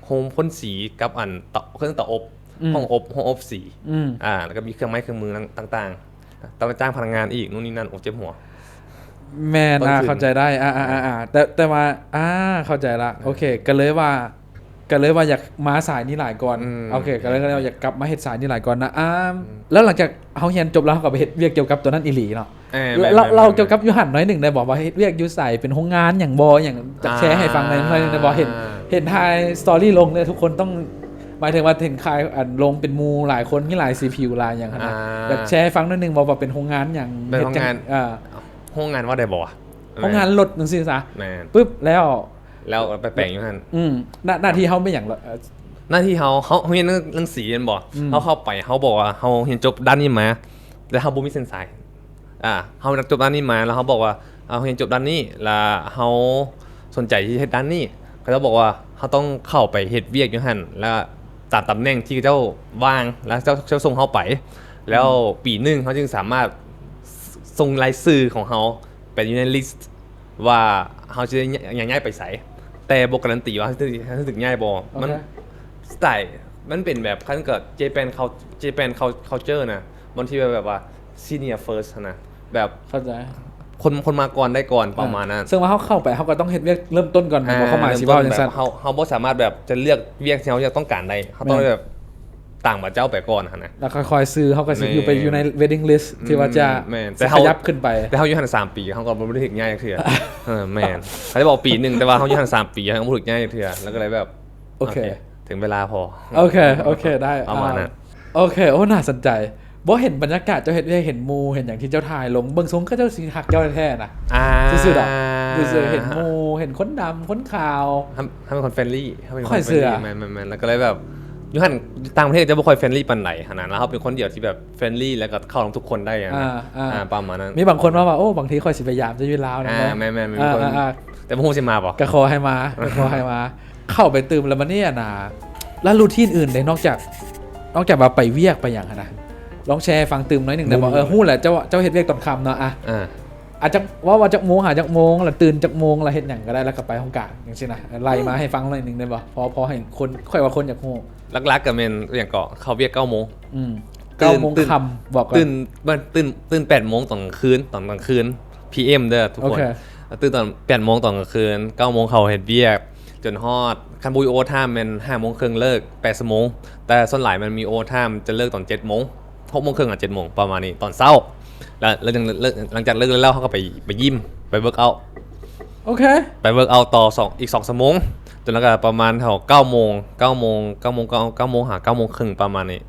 ີໂຮງພົ່ນສີກັບ ອັນ ເຕົາ ເຄື່ອງເຕົາອົບ ອືມ ຫ້ອງອົບ ຫ້ອງອົບສີ ອືມ ອ່າ ແລ້ວກໍມີເຄື່ອງໄມ້ເຄື່ອງມືຕ່າງໆ ຕ້ອງຈ້າງພະນັກງານອີກ ໂນ່ນນີ້ນັ້ນ. ໂອ້ ເຈັບຫົວ. ແມ່ນ. ຕ້ອງ ອ່າ ທຶນ ເຂົ້າໃຈໄດ້. ອ່າ ອ່າ ອ່າ ອ່າ ແຕ່ ແຕ່ວ່າ ອ່າ ເຂົ້າໃຈລະ. ໂອເຄ ກໍເລີຍວ່າ ກໍເລີຍວ່າຢາກມາສາຍນີ້ຫຼາຍກ່ອນ. ອືມ ໂອເຄ ກໍເລີຍ ແມ່ນ ກໍເລີຍວ່າຢາກກັບມາເຮັດສາຍນີ້ຫຼາຍກ່ອນນະ. ອ່າ ອືມ ແລ້ວຫຼັງຈາກເຮົາຮຽນຈົບແລ້ວ ເຮົາກໍໄປເຮັດວຽກກ່ຽວກັບຕົວນັ້ນອີ່ຫຼີເນາະ. ເອີ ເລົ່າ ແມ່ນໆໆ ເລົ່າກ່ຽວກັບຢູ່ຫັ້ນໜ້ອຍໜຶ່ງໄດ້ບໍ່ ວ່າເຮັດວຽກຢູ່ໃສ ເປັນໂຮງງານຫຍັງບໍ່ ຫຍັງ ຈັກແຊໃຫ້ຟັງໜ້ອຍໜຶ່ງໄດ້ບໍ່? ອ່າ ເຫັນ ເຫັນຖ່າຍ story ລົງເລີຍ ທຸກຄົນຕ້ອງ ໝາຍເຖິງວ່າເຫັນຂາຍ ອັນ ລົງເປັນໝູ່ຫຼາຍຄົນ ມີຫຼາຍສີຜິວຫຼາຍຫຍັງຫັ້ນນະ. ອ່າ ຢາກແຊໃຫ້ຟັງໜ້ອຍໜຶ່ງບໍ່ ວ່າເປັນໂຮງງານຫຍັງ ເປັນໂຮງງານ ເຮັດຈັ່ງ ເອີ ໂຮງງານວ່າໄດ້ບໍ່? ໂຮງງານລົດຈັ່ງຊີ້ຊະ. ແມ່ນ. ປຶບ ແລ້ວ ແລ້ວໄປແປງຢູ່ຫັ້ນ. ອືມ ໜ້າ ໜ້າທີ່ເຮົາແມ່ນຫຍັງລະ? ເອີ ໜ້າທີ່ເຮົາ ເຮົາ ເຮົາຮຽນເລື່ອງ ເລື່ອງສີແມ່ນບໍ່? ອືມ ເຮົາເຂົ້າໄປ ເຮົາບອກວ່າເຮົາຮຽນຈົບດ້ານນີ້ມາ ແຕ່ເຮົາບໍ່ມີເສັ້ນສາຍ. ອ່າ ເຮົານັກຈົບດ້ານນີ້ມາ ແລ້ວເຮົາບອກວ່າ ເຮົາຮຽນຈົບດ້ານນີ້ ແລ້ວເຮົາສົນໃຈທີ່ເຮັດດ້ານນີ້. ເຂົາເຈົ້າບອກວ່າເຮົາຕ້ອງເຂົ້າໄປເຮັດວຽກຢູ່ຫັ້ນ ແລ້ວຕາມຕຳແໜ່ງທີ່ເຂົາເຈົ້າວ່າງ ແລ້ວເຂົາເຈົ້າ ເຂົາເຈົ້າສົ່ງເຮົາໄປ. ແລ້ວ ອືມ ປີໜຶ່ງເຮົາຈຶ່ງສາມາດ ສ- ສົ່ງລາຍຊື່ຂອງເຮົາໄປຢູ່ໃນ list ວ່າເຮົາຈະໄດ້ ຍ້າ- ຍ້າຍໄປໃສ ແຕ່ບໍ່ກາຣັນຕີວ່າເຮົາຈະ ເຮົາຈະຖືກຍ້າຍບໍ່. ໂອເຄ ມັນ style ມັນເປັນແບບ ຄັນກໍ Japan cul- Japan cul- culture ນະ ບາງທີແບບ ແບບວ່າ senior first ນະ ແບບ ເຂົ້າໃຈ ຄົນ ຄົນມາກ່ອນໄດ້ກ່ອນ ອ່າ ປະມານນັ້ນ. ເຊິ່ງວ່າເຮົາເຂົ້າໄປ ເຮົາກໍຕ້ອງເຮັດວຽກເລີ່ມຕົ້ນກ່ອນ ອ່າ ແມ່ນບໍ່? ຄວາມໝາຍຊິເວົ້າຈັ່ງຊັ້ນ ເຮົາ ເຮົາບໍ່ສາມາດແບບຈະເລືອກວຽກທີ່ເຮົາຢາກຕ້ອງການໄດ້ ເຮົາຕ້ອງ ແມ່ນ ແບບ ຕາມເຂົາເຈົ້າໄປກ່ອນຫັ້ນນະ ແລ້ວຄ່ອຍໆຊື້ ເຮົາກໍຊິຢູ່ໄປ ແມ່ນ ຢູ່ໃນ waiting list ທີ່ວ່າຈະ ອືມ ແມ່ນ ຊິຂະຫຍັບຂຶ້ນໄປ ແຕ່ເຮົາ ແຕ່ເຮົາຢູ່ຫັ້ນສາມປີ ເຮົາກໍບໍ່ໄດ້ເຮັດຫຍັງຈັກເທື່ອ ເອີ ແມ່ນ ເຂົາຈະບອກປີໜຶ່ງ ແຕ່ວ່າເຮົາຢູ່ຫັ້ນສາມປີ ເຮົາຍັງບໍ່ໄດ້ເຮັດຫຍັງຈັກເທື່ອ ແລ້ວກໍເລີຍແບບ ໂອເຄ ໂອເຄ ເຖິງເວລາພໍ ໂອເຄ ໂອເຄ ໄດ້ ປະມານນັ້ນ ອ່າ ໂອເຄ ໂອ້ ໜ້າສົນໃຈ ບໍ່ເຫັນບັນຍາກາດເຈົ້າເຮັດວຽກ ເຫັນໝູ່ ເຫັນຫຍັງທີ່ເຈົ້າຖ່າຍລົງ ເບິ່ງຊົງເຂົາເຈົ້າຊິຮັກເຈົ້າແທ້ໆນະ ອ່າ ຊື່ໆດອກ ຊື່ໆ ເຫັນໝູ່ ເຫັນຄົນດຳ ຄົນຂາວ ເຮົາ ເຮົາເປັນຄົນ friendly ເຮົາເປັນຄົນ friendly ແມ່ນໆໆ ແລ້ວກໍເລີຍແບບ ຢູ່ຫັ້ນ ຕ່າງປະເທດຈະບໍ່ຄ່ອຍ friendly ປານໃດຫັ້ນນະ ແລ້ວເຮົາເປັນຄົນດຽວທີ່ແບບ friendly ແລ້ວກໍເຂົ້າກັບທຸກຄົນໄດ້ຫັ້ນນະ ອ່າ ອ່າ ອ່າ ປະມານນັ້ນ ມີບາງຄົນມາວ່າ ໂອ້ ບາງທີຂ້ອຍຊິໄປຢາມເຈົ້າຢູ່ລາວນຳ ອ່າ ເດີ ແມ່ນໆ ມີຄົນ ອ່າ ແຕ່ບໍ່ຮູ້ຊິມາບໍ່ ກໍຂໍໃຫ້ມາ ກໍຂໍໃຫ້ມາ ເຂົ້າໄປຕື່ມແລ້ວ ບັດນີ້ ອັນນ່າ ແລ້ວ routine ອື່ນເດ ນອກຈາກ ນອກຈາກວ່າໄປວຽກໄປຫຍັງຫັ້ນນະ ລອງແຊໃຫ້ຟັງຕື່ມໜ້ອຍໜຶ່ງໄດ້ບໍ່? ໂອ້ ເອີ ຮູ້ແຫຼະ ເຈົ້າ ເຈົ້າເຮັດວຽກຕອນຄ່ຳເນາະ ອ່ະ ອ່າ ອາດຈະເວົ້າວ່າຈັກໂມງຫາຈັກໂມງ ແລ້ວຕື່ນຈັກໂມງ ແລ້ວເຮັດຫຍັງກໍໄດ້ ແລ້ວກໍໄປຫ້ອງການ ຈັ່ງຊີ້ນະ ໄລ່ມາໃຫ້ຟັງໜ້ອຍໜຶ່ງໄດ້ບໍ່? ເພາະ ເພາະໃຫ້ຄົນ ຂ້ອຍວ່າຄົນຢາກຮູ້ ຫຼັກໆກໍແມ່ນຫຍັງເກາະ ເຂົ້າວຽກເກົ້າໂມງ ອືມ ຕື່ນ ເກົ້າໂມງຄ່ຳ ບອກກ່ອນ ຕື່ນ ຕື່ນ ຕື່ນແປດໂມງຕອນກາງຄືນ ຕອນກາງຄືນ ພີເອັມ ເດີທຸກຄົນ ໂອເຄ ຕື່ນຕອນແປດໂມງຕອນກາງຄືນ ເກົ້າໂມງເຂົ້າເຮັດວຽກ ຈົນຮອດ ຄັນບໍ່ມີໂອເວີທາມແມ່ນຫ້າໂມງເຄິ່ງເລີກ ແປດຊົ່ວໂມງ ແຕ່ສ່ວນຫຼາຍມັນມີໂອເວີທາມຈະເລີກຕອນເຈັດໂມງ ຫົກໂມງເຄິ່ງຫາເຈັດໂມງ ປະມານນີ້ ຕອນເຊົ້າ ແລ້ວ ແລ້ວຈັ່ງເລີກ ຫຼັງຈາກເລີກແລ້ວ ເຮົາກໍໄປ ໄປຢິມ ໄປເວີກເອົາ ໂອເຄ ໄປເວີກເອົາຕໍ່ສອງ ອີກສອງຊົ່ວໂມງ ຈົນແລ້ວກໍປະມານແຖວເກົ້າໂມງ ເກົ້າໂມງ ເກົ້າໂມງ ເກົ້າ ເກົ້າໂມງຫາເກົ້າໂມງເຄິ່ງ ປະມານນີ້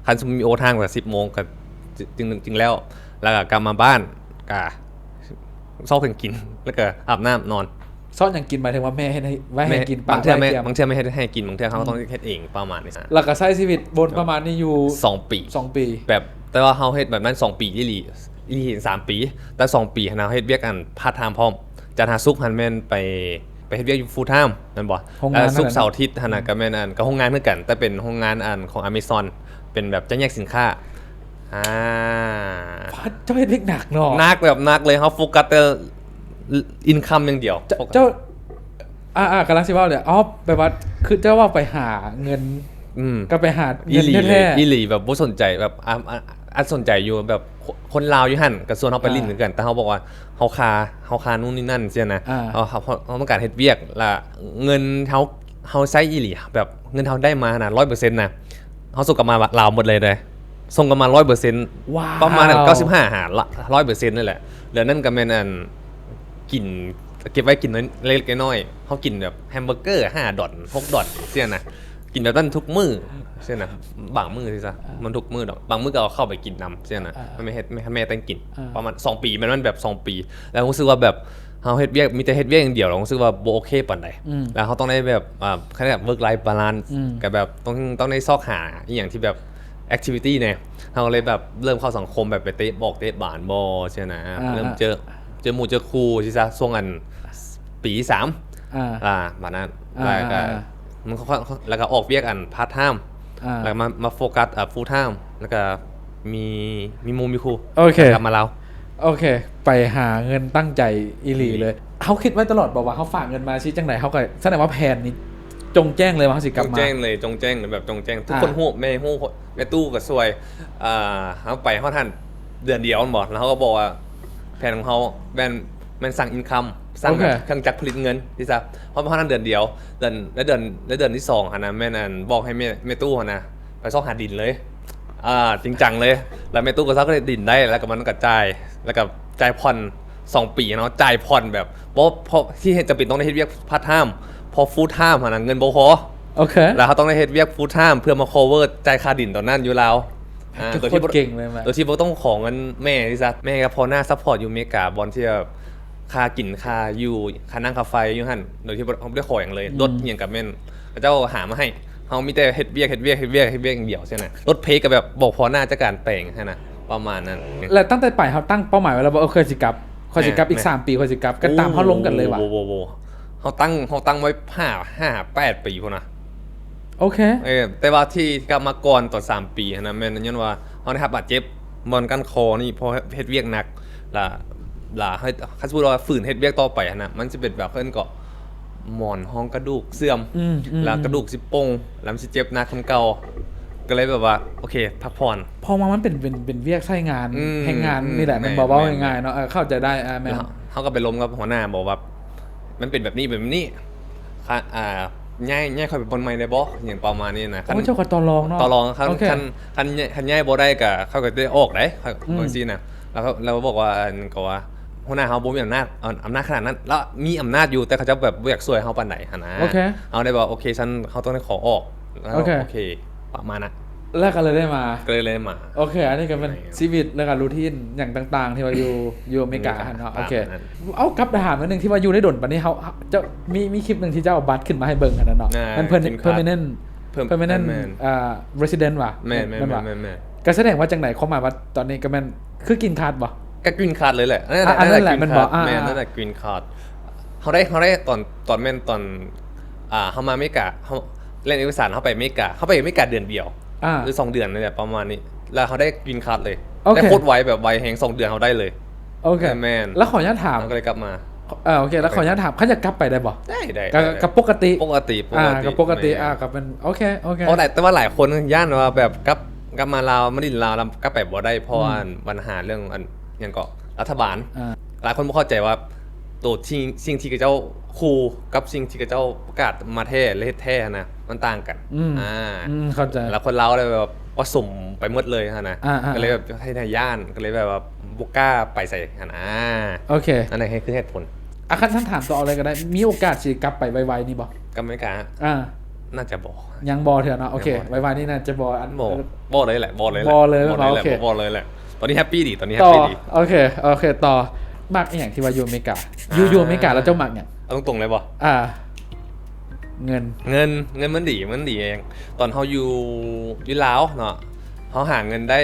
ຄັນສົມມຸດມີໂອເວີທາມກໍສິບໂມງ ກໍຈຶ່ງ ຈຶ່ງແລ້ວ ແລ້ວກໍກັບມາບ້ານ ກໍຊອກຫຍັງກິນ ແລ້ວກໍອາບນ້ຳນອນ ຊອກຫຍັງກິນ ໝາຍເຖິງວ່າແມ່ເຮັດໃຫ້ ໄວ້ໃຫ້ກິນ ບາງເທື່ອແມ່ ບາງເທື່ອແມ່ເຮັດໃຫ້ກິນ ບາງເທື່ອເຮົາ ອືມ ຕ້ອງເຮັດເອງ ປະມານນີ້ ແລ້ວກໍໃຊ້ຊີວິດວົນປະມານນີ້ຢູ່ສອງປີ ສອງປີ ແບບ ແຕ່ວ່າເຮົາເຮັດແບບນັ້ນສອງປີອີ່ຫຼີ ອີ່ຫຼີສາມປີ ແຕ່ສອງປີຫັ້ນນະ ເຮົາເຮັດວຽກອັນພາດທາມພ້ອມ ຈັນຫາສຸກຫັ້ນແມ່ນໄປ ໄປເຮັດວຽກຢູ່ຟູລທາມແມ່ນບໍ່? ໂຮງງານ ແລ້ວສຸກເສົາອາທິດຫັ້ນນະ ອືມ ກໍແມ່ນອັນ ກໍໂຮງງານຄືກັນ ແຕ່ເປັນໂຮງງານອັນຂອງອາເມຊອນ ເປັນແບບຈັດແຍກສິນຄ້າ ອ່າ ເຈົ້າເຮັດວຽກໜັກເນາະ ໜັກແບບໜັກເລີຍ ເຮົາໂຟກັສແຕ່ອິນຄຳຢ່າງດຽວ ເຈົ້າ ເຈົ້າ ອ່າໆ ກຳລັງຊິເວົ້າເລີຍ ອໍ ແບບວ່າ ຄືເຈົ້າເວົ້າໄປຫາເງິນ ອືມ ກໍໄປຫາເງິນ ອີ່ຫຼີເລີຍ ແທ້ໆ ອີ່ຫຼີ ແບບບໍ່ສົນໃຈ ແບບ ອ່າ ອ່າ ອາດສົນໃຈຢູ່ ແບບ ຄົນລາວຢູ່ຫັ້ນກໍຊວນເຮົາໄປຫຼິ້ນ ອ່າ ຄືກັນ ແຕ່ເຮົາບອກວ່າເຮົາຄາ ເຮົາຄານູ້ນນີ້ນັ້ນຊີ້ນະ ອ່າ ເຮົາ ເຮົາ ເຮົາຕ້ອງການເຮັດວຽກ ລະເງິນເຮົາ ເຮົາໃຊ້ອີ່ຫຼີ ແບບເງິນເຮົາໄດ້ມາຫັ້ນນະ ຮ້ອຍເປີເຊັນນະ ເຮົາສົ່ງກັບມາລາວໝົດເລີຍເດ້ ສົ່ງກັບມາຮ້ອຍເປີເຊັນ ວ້າວ ປະມານນັ້ນ ເກົ້າສິບຫ້າ ຫາ ຮ້ອຍເປີເຊັນນີ້ແຫຼະ ເຫຼືອນັ້ນກໍແມ່ນອັນ ກິນ ເກັບໄວ້ກິນນ້ອຍ ເລັກໆນ້ອຍໆ ເຮົາກິນແບບແຮມເບີເກີຫ້າດອນ ຫົກດອນ ຊີ້ນະ ກິນແບບນັ້ນທຸກມື້ຊີ້ນະ ບາງມື້ຊີ້ຊະ ອ່າ ມັນທຸກມື້ດອກ ບາງມື້ກໍເອົາເຂົ້າໄປກິນນຳຊີ້ນະ ອ່າ ແມ່ເຮັດ ແມ່ ແມ່ແຕ່ງກິນ ອ່າ ປະມານສອງປີ ແມ່ນ ມັນແບບສອງປີ ແລ້ວຮູ້ສຶກວ່າແບບເຮົາເຮັດວຽກ ມີແຕ່ເຮັດວຽກຢ່າງດຽວ ແລ້ວຮູ້ສຶກວ່າບໍ່ໂອເຄປານໃດ ອືມ ແລ້ວເຮົາຕ້ອງໄດ້ແບບ ອ່າ ເຂົາເອີ້ນວ່າ work life balance ອືມ ກໍແບບຕ້ອງ ຕ້ອງໄດ້ຊອກຫາອີ່ຫຍັງທີ່ແບບ activity ແດ່ ເຮົາກໍເລີຍແບບເລີ່ມເຂົ້າສັງຄົມ ແບບໄປເຕະບອກເຕະບານບໍ່ຊີ້ນະ ອ່າ ເລີ່ມເຈີ ເຈີໝູ່ເຈີຄູ່ຊີ້ຊະ ຊ່ວງອັນປີສາມ ອ່າ ອ່າ ປະມານນັ້ນ ອ່າ ແລ້ວກໍ ອ່າ ມັນຄ່ອຍໆ ແລ້ວກໍອອກວຽກອັນພາດທາມ ອ່າ ແລ້ວກໍມາ ມາໂຟກັສ ອ່າ ຟູລທາມ ແລ້ວກໍມີ ມີໝູ່ມີຄູ່ ໂອເຄ ກັບມາລາວ ໂອເຄ ໄປຫາເງິນຕັ້ງໃຈອີ່ຫຼີເລີຍ ເຮົາຄິດໄວ້ຕະຫຼອດບໍ່ວ່າເຮົາຝາກເງິນມາຊິຈັ່ງໃດ ເຮົາກໍ ສະແດງວ່າແຜນນີ້ ຈົ່ງແຈ້ງເລີຍວ່າເຮົາຊິກັບມາ ຈົ່ງແຈ້ງເລີຍ ຈົ່ງແຈ້ງ ແບບຈົ່ງແຈ້ງ ທຸກຄົນຮູ້ ແມ່ຮູ້ ແມ່ຕູ້ກໍຊ່ວຍ ອ່າ ເຮົາໄປຮອດຫັ້ນເດືອນດຽວແມ່ນບໍ່ ແລ້ວເຮົາກໍບອກວ່າ ແຜນຂອງເຮົາແມ່ນ ແມ່ນສ້າງອິນຄຳ ສ້າງແບບເຄື່ອງຈັກຜະລິດເງິນ ທີ່ຈະ ເຮົາມາຮອດຫັ້ນເດືອນດຽວ ເດືອນ ໃນເດືອນ ໃນເດືອນທີສອງຫັ້ນນະ ແມ່ນອັນ ບອກໃຫ້ແມ່ ແມ່ຕູ້ຫັ້ນນະ ໄປຊອກຫາດິນເລີຍ ອ່າ ຈິງຈັງເລີຍ ແລ້ວແມ່ຕູ້ກໍຊອກຫາດິນໄດ້ ແລ້ວກໍມັນກໍຈ່າຍ ແລ້ວກໍຈ່າຍຜ່ອນສອງປີເນາະ ຈ່າຍຜ່ອນແບບ ບໍ່ ເພາະທີ່ເຮັດ ຈຳເປັນຕ້ອງໄດ້ເຮັດວຽກພາດທາມ ເພາະຟູລທາມຫັ້ນນະ ເງິນບໍ່ພໍ ໂອເຄ ແລ້ວເຮົາຕ້ອງໄດ້ເຮັດວຽກຟູລທາມ ເພື່ອມາ cover ຈ່າຍຄ່າດິນຕອນນັ້ນຢູ່ລາວ ອ່າ ໂດຍທີ່ບໍ່ ໂຄດເກັ່ງເລີຍ ໂດຍທີ່ບໍ່ຕ້ອງຂໍເງິນແມ່ ທີ່ຊະ ແມ່ກໍພໍໜ້າ support ຢູ່ອາເມລິກາ ບ່ອນທີ່ແບບ ຄ່າກິນ ຄ່າຢູ່ ຄ່ານັ່ງ ຄ່າໄຟຢູ່ຫັ້ນ ໂດຍທີ່ບໍ່ ບໍ່ໄດ້ຂໍຫຍັງເລີຍ ອືມ ລົດອີ່ຫຍັງກໍແມ່ນ ເຂົາເຈົ້າຫາມາໃຫ້ ເຮົາມີແຕ່ເຮັດວຽກ ເຮັດວຽກ ເຮັດວຽກ ເຮັດວຽກຢ່າງດຽວ ຊີ້ນະ ລົດເພກໍແບບບໍ່ພໍໜ້າຈັກການແປງຫັ້ນນະ ປະມານນັ້ນ ແລະ ຕັ້ງແຕ່ໄປ ເຮົາຕັ້ງເປົ້າໝາຍໄວ້ແລ້ວບໍ່ ເອີ ຂ້ອຍຊິກັບ ຂ້ອຍຊິກັບ ແມ່ນ ອີກ ແມ່ນ ສາມປີ ຂ້ອຍຊິກັບ ກໍຕາມເຮົາລົມກັນເລີຍຫວາ? ໂອ້ ບໍ່ ບໍ່ ບໍ່ ເຮົາຕັ້ງ ເຮົາຕັ້ງໄວ້ຫ້າ ຫ້າ ແປດປີພຸ້ນນະ ໂອເຄ ເອີ ແຕ່ວ່າທີ່ກັບມາກ່ອນຕອນສາມປີຫັ້ນນະ ແມ່ນຍ້ອນວ່າເຮົາໄດ້ຮັບບາດເຈັບບ່ອນກ້ານຄໍນີ້ ເພາະເຮັດວຽກໜັກ ລະ ລະ ຄັນສົມມຸດວ່າຝືນເຮັດວຽກຕໍ່ໄປຫັ້ນນະ ມັນຊິເປັນແບບ ເອີ້ນເກາະ ໝອນຮອງກະດູກເສື່ອມ ອືມ ອືມ ລະກະດູກຊິປົ່ງ ລະມັນຊິເຈັບໜັກກວ່າເກົ່າ ກໍເລີຍແບບວ່າ ໂອເຄ ພັກຜ່ອນ ເພາະວ່າມັນເປັນ ເປັນ ເປັນວຽກໃຊ້ງານ ອືມ ແຮງງານ ອືມ ນີ້ແຫຼະ ແມ່ນ ແມ່ນບໍ່? ເເວົ້າງ່າຍໆເນາະ ເອີ ເຂົ້າໃຈໄດ້ ອ່າ ແມ່ນ ເຮົາກໍໄປລົມກັບຫົວໜ້າ ບອກວ່າ ມັນເປັນແບບນີ້ ແບບນີ້ ຄ່າ ອ່າ ຍ້າຍ ຍ້າຍຂ້ອຍໄປບ່ອນໃໝ່ໄດ້ບໍ່ ຫຍັງປະມານນີ້ນະ. ໂອ້ ຄັນ ເຈົ້າກໍຕໍ່ລອງເນາະ. ຕໍ່ລອງ ຄັນ ໂອເຄ ຄັນ ຄັນ ຄັນຍ້າຍບໍ່ໄດ້ກໍ ເຂົາກໍໄດ້ອອກໄດ໋ ເຂົາ ອືມ ຈັ່ງຊີ້ນະ. ແລ້ວເຂົາ ແລ້ວບອກວ່າ ອັນ ກໍວ່າ ຫົວໜ້າເຮົາບໍ່ມີອຳນາດ ອຳ ອຳນາດຂະໜາດນັ້ນ ລະມີອຳນາດຢູ່ ແຕ່ເຂົາເຈົ້າແບບບໍ່ຢາກຊ່ວຍເຮົາປານໃດຫັ້ນນະ. ໂອເຄ ເຮົາໄດ້ແບບ ໂອເຄ ຊັ້ນເຮົາຕ້ອງໄດ້ຂໍອອກ ແລ້ວ ໂອເຄ ໂອເຄ ປະມານນັ້ນ. ແລ້ວກໍເລີຍໄດ້ມາ ກໍເລີຍໄດ້ມາ. ໂອເຄ ອັນນີ້ກໍແມ່ນ ແມ່ນ ຊີວິດ ແລ້ວກໍຣູທີນຫຍັງຕ່າງໆ ທີ່ວ່າຢູ່ ຢູ່ອາເມລິກາຫັ້ນເນາະ. ໂອເຄ ປະມານນັ້ນ. ເອົາ ກັບໄດ້ຖາມໜ້ອຍໜຶ່ງ ທີ່ວ່າຢູ່ໄດ້ດົນປານນີ້ ເຮົາ ເຈົ້າມີ ມີຄລິບໜຶ່ງທີ່ເຈົ້າເອົາບັດຂຶ້ນມາໃຫ້ເບິ່ງຫັ້ນນະເນາະ. ອ່າ ມັນ permanent ເປັນ permanent ເປັນ permanent ແມ່ນ ອ່າ resident ຫວາ? ແມ່ນ ແມ່ນ ແມ່ນ ແມ່ນ ແມ່ນ ແມ່ນ. ກໍສະແດງວ່າຈັ່ງໃດ? ຄວາມໝາຍວ່າຕອນນີ້ກໍແມ່ນຄື green card ບໍ່? ກໍ green card ເລີຍແຫຼະ. ອ່າ ອັນນັ້ນແຫຼະ green card ແມ່ນບໍ່? ອ່າ ແມ່ນ ນັ້ນແຫຼະ green card. ເຮົາໄດ້ ເຮົາໄດ້ຕອນ ຕອນແມ່ນຕອນ ອ່າ ເຮົາມາອາເມລິກາ ເຮົາແລ່ນເອກະສານ ເຮົາໄປອາເມລິກາ ເຮົາໄປອາເມລິກາເດືອນດຽວ ອ່າ ຫຼືສອງເດືອນນີ້ແຫຼະ ປະມານນີ້ ແລ້ວເຮົາໄດ້ green card ເລີຍ. ໂອເຄ ໄດ້ໂຄດໄວ ແບບໄວແຮງ ສອງເດືອນເຮົາໄດ້ເລີຍ. ໂອເຄ ແມ່ນ ແລ້ວຂໍອະນຸຍາດຖາມ ເຮົາກໍເລີຍກັບມາ. ເອີ ໂອເຄ ແລ້ວຂໍອະນຸຍາດຖາມ ຄັນຢາກກັບໄປໄດ້ບໍ່? ໄດ້ ໄດ້ ກໍ ໄດ້ ກໍປົກກະຕິ ປົກກະຕິ ປົກກະຕິ ອ່າ ກໍປົກກະຕິ ແມ່ນ ອ່າ ກໍເປັນ ໂອເຄ ໂອເຄ. ເພາະ ແຕ່ວ່າຫຼາຍຄົນຢ້ານວ່າແບບກັບ ກັບມາລາວ ມາຫຼິ້ນລາວ ແລ້ວກັບໄປບໍ່ໄດ້ ເພາະວ່າ ອືມ ບັນຫາເລື່ອງອັນ ຫຍັງເກາະ ລັດຖະບານ ອ່າ ຫຼາຍຄົນບໍ່ເຂົ້າໃຈວ່າ ໂຕທີ່ ສິ່ງທີ່ເຂົາເຈົ້າຂູ່ກັບສິ່ງທີ່ເຂົາເຈົ້າປະກາດມາແທ້ ແລະ ເຮັດແທ້ຫັ້ນນະ ມັນຕ່າງກັນ. ອືມ ອ່າ ອືມ ເຂົ້າໃຈ. ແລ້ວຄົນລາວໄດ້ແບບປະສົມໄປໝົດເລີຍຫັ້ນນະ ອ່າໆ ກໍເລີຍແບບເຮັດໃຫ້ຢ້ານ ກໍເລີຍແບບວ່າບໍ່ກ້າໄປໃສຫັ້ນນະ. ໂອເຄ ອັນນັ້ນຄືເຫດຜົນ. ອ່ະ ຄັນ ຄັນຖາມຕໍ່ເອົາເລີຍກໍໄດ້ ມີໂອກາດຊິກັບໄປໄວໆນີ້ບໍ່? ກັບອາເມລິກາ? ອ່າ ໜ້າຈະບໍ່ ຍັງບໍ່ເທື່ອເນາະ. ໂອເຄ ຍັງບໍ່ ໄວໆນີ້ໜ້າຈະບໍ່ ອັນ ບໍ່ ບໍ່ເລີຍແຫຼະ ບໍ່ເລີຍແຫຼະ ບໍ່ເລີຍ ບໍ່ເລີຍແຫຼະ ບໍ່ເລີຍແຫຼະ. ຕອນນີ້ແຮບປີ້ດີ ຕອນນີ້ແຮບປີ້ດີ. ໂອເຄ ໂອເຄ ຕໍ່ ມັກອີ່ຫຍັງທີ່ວ່າຢູ່ອາເມລິກາ? ຢູ່ ອ່າ ຢູ່ອາເມລິກາແລ້ວເຈົ້າມັກຫຍັງ? ເອົາຕົງໆເລີຍບໍ່? ອ່າ ເງິນ ເງິນ ເງິນມັນດີ ມັນດີເອງ. ຕອນເຮົາຢູ່ ຢູ່ລາວເນາະ ເຮົາຫາເງິນໄດ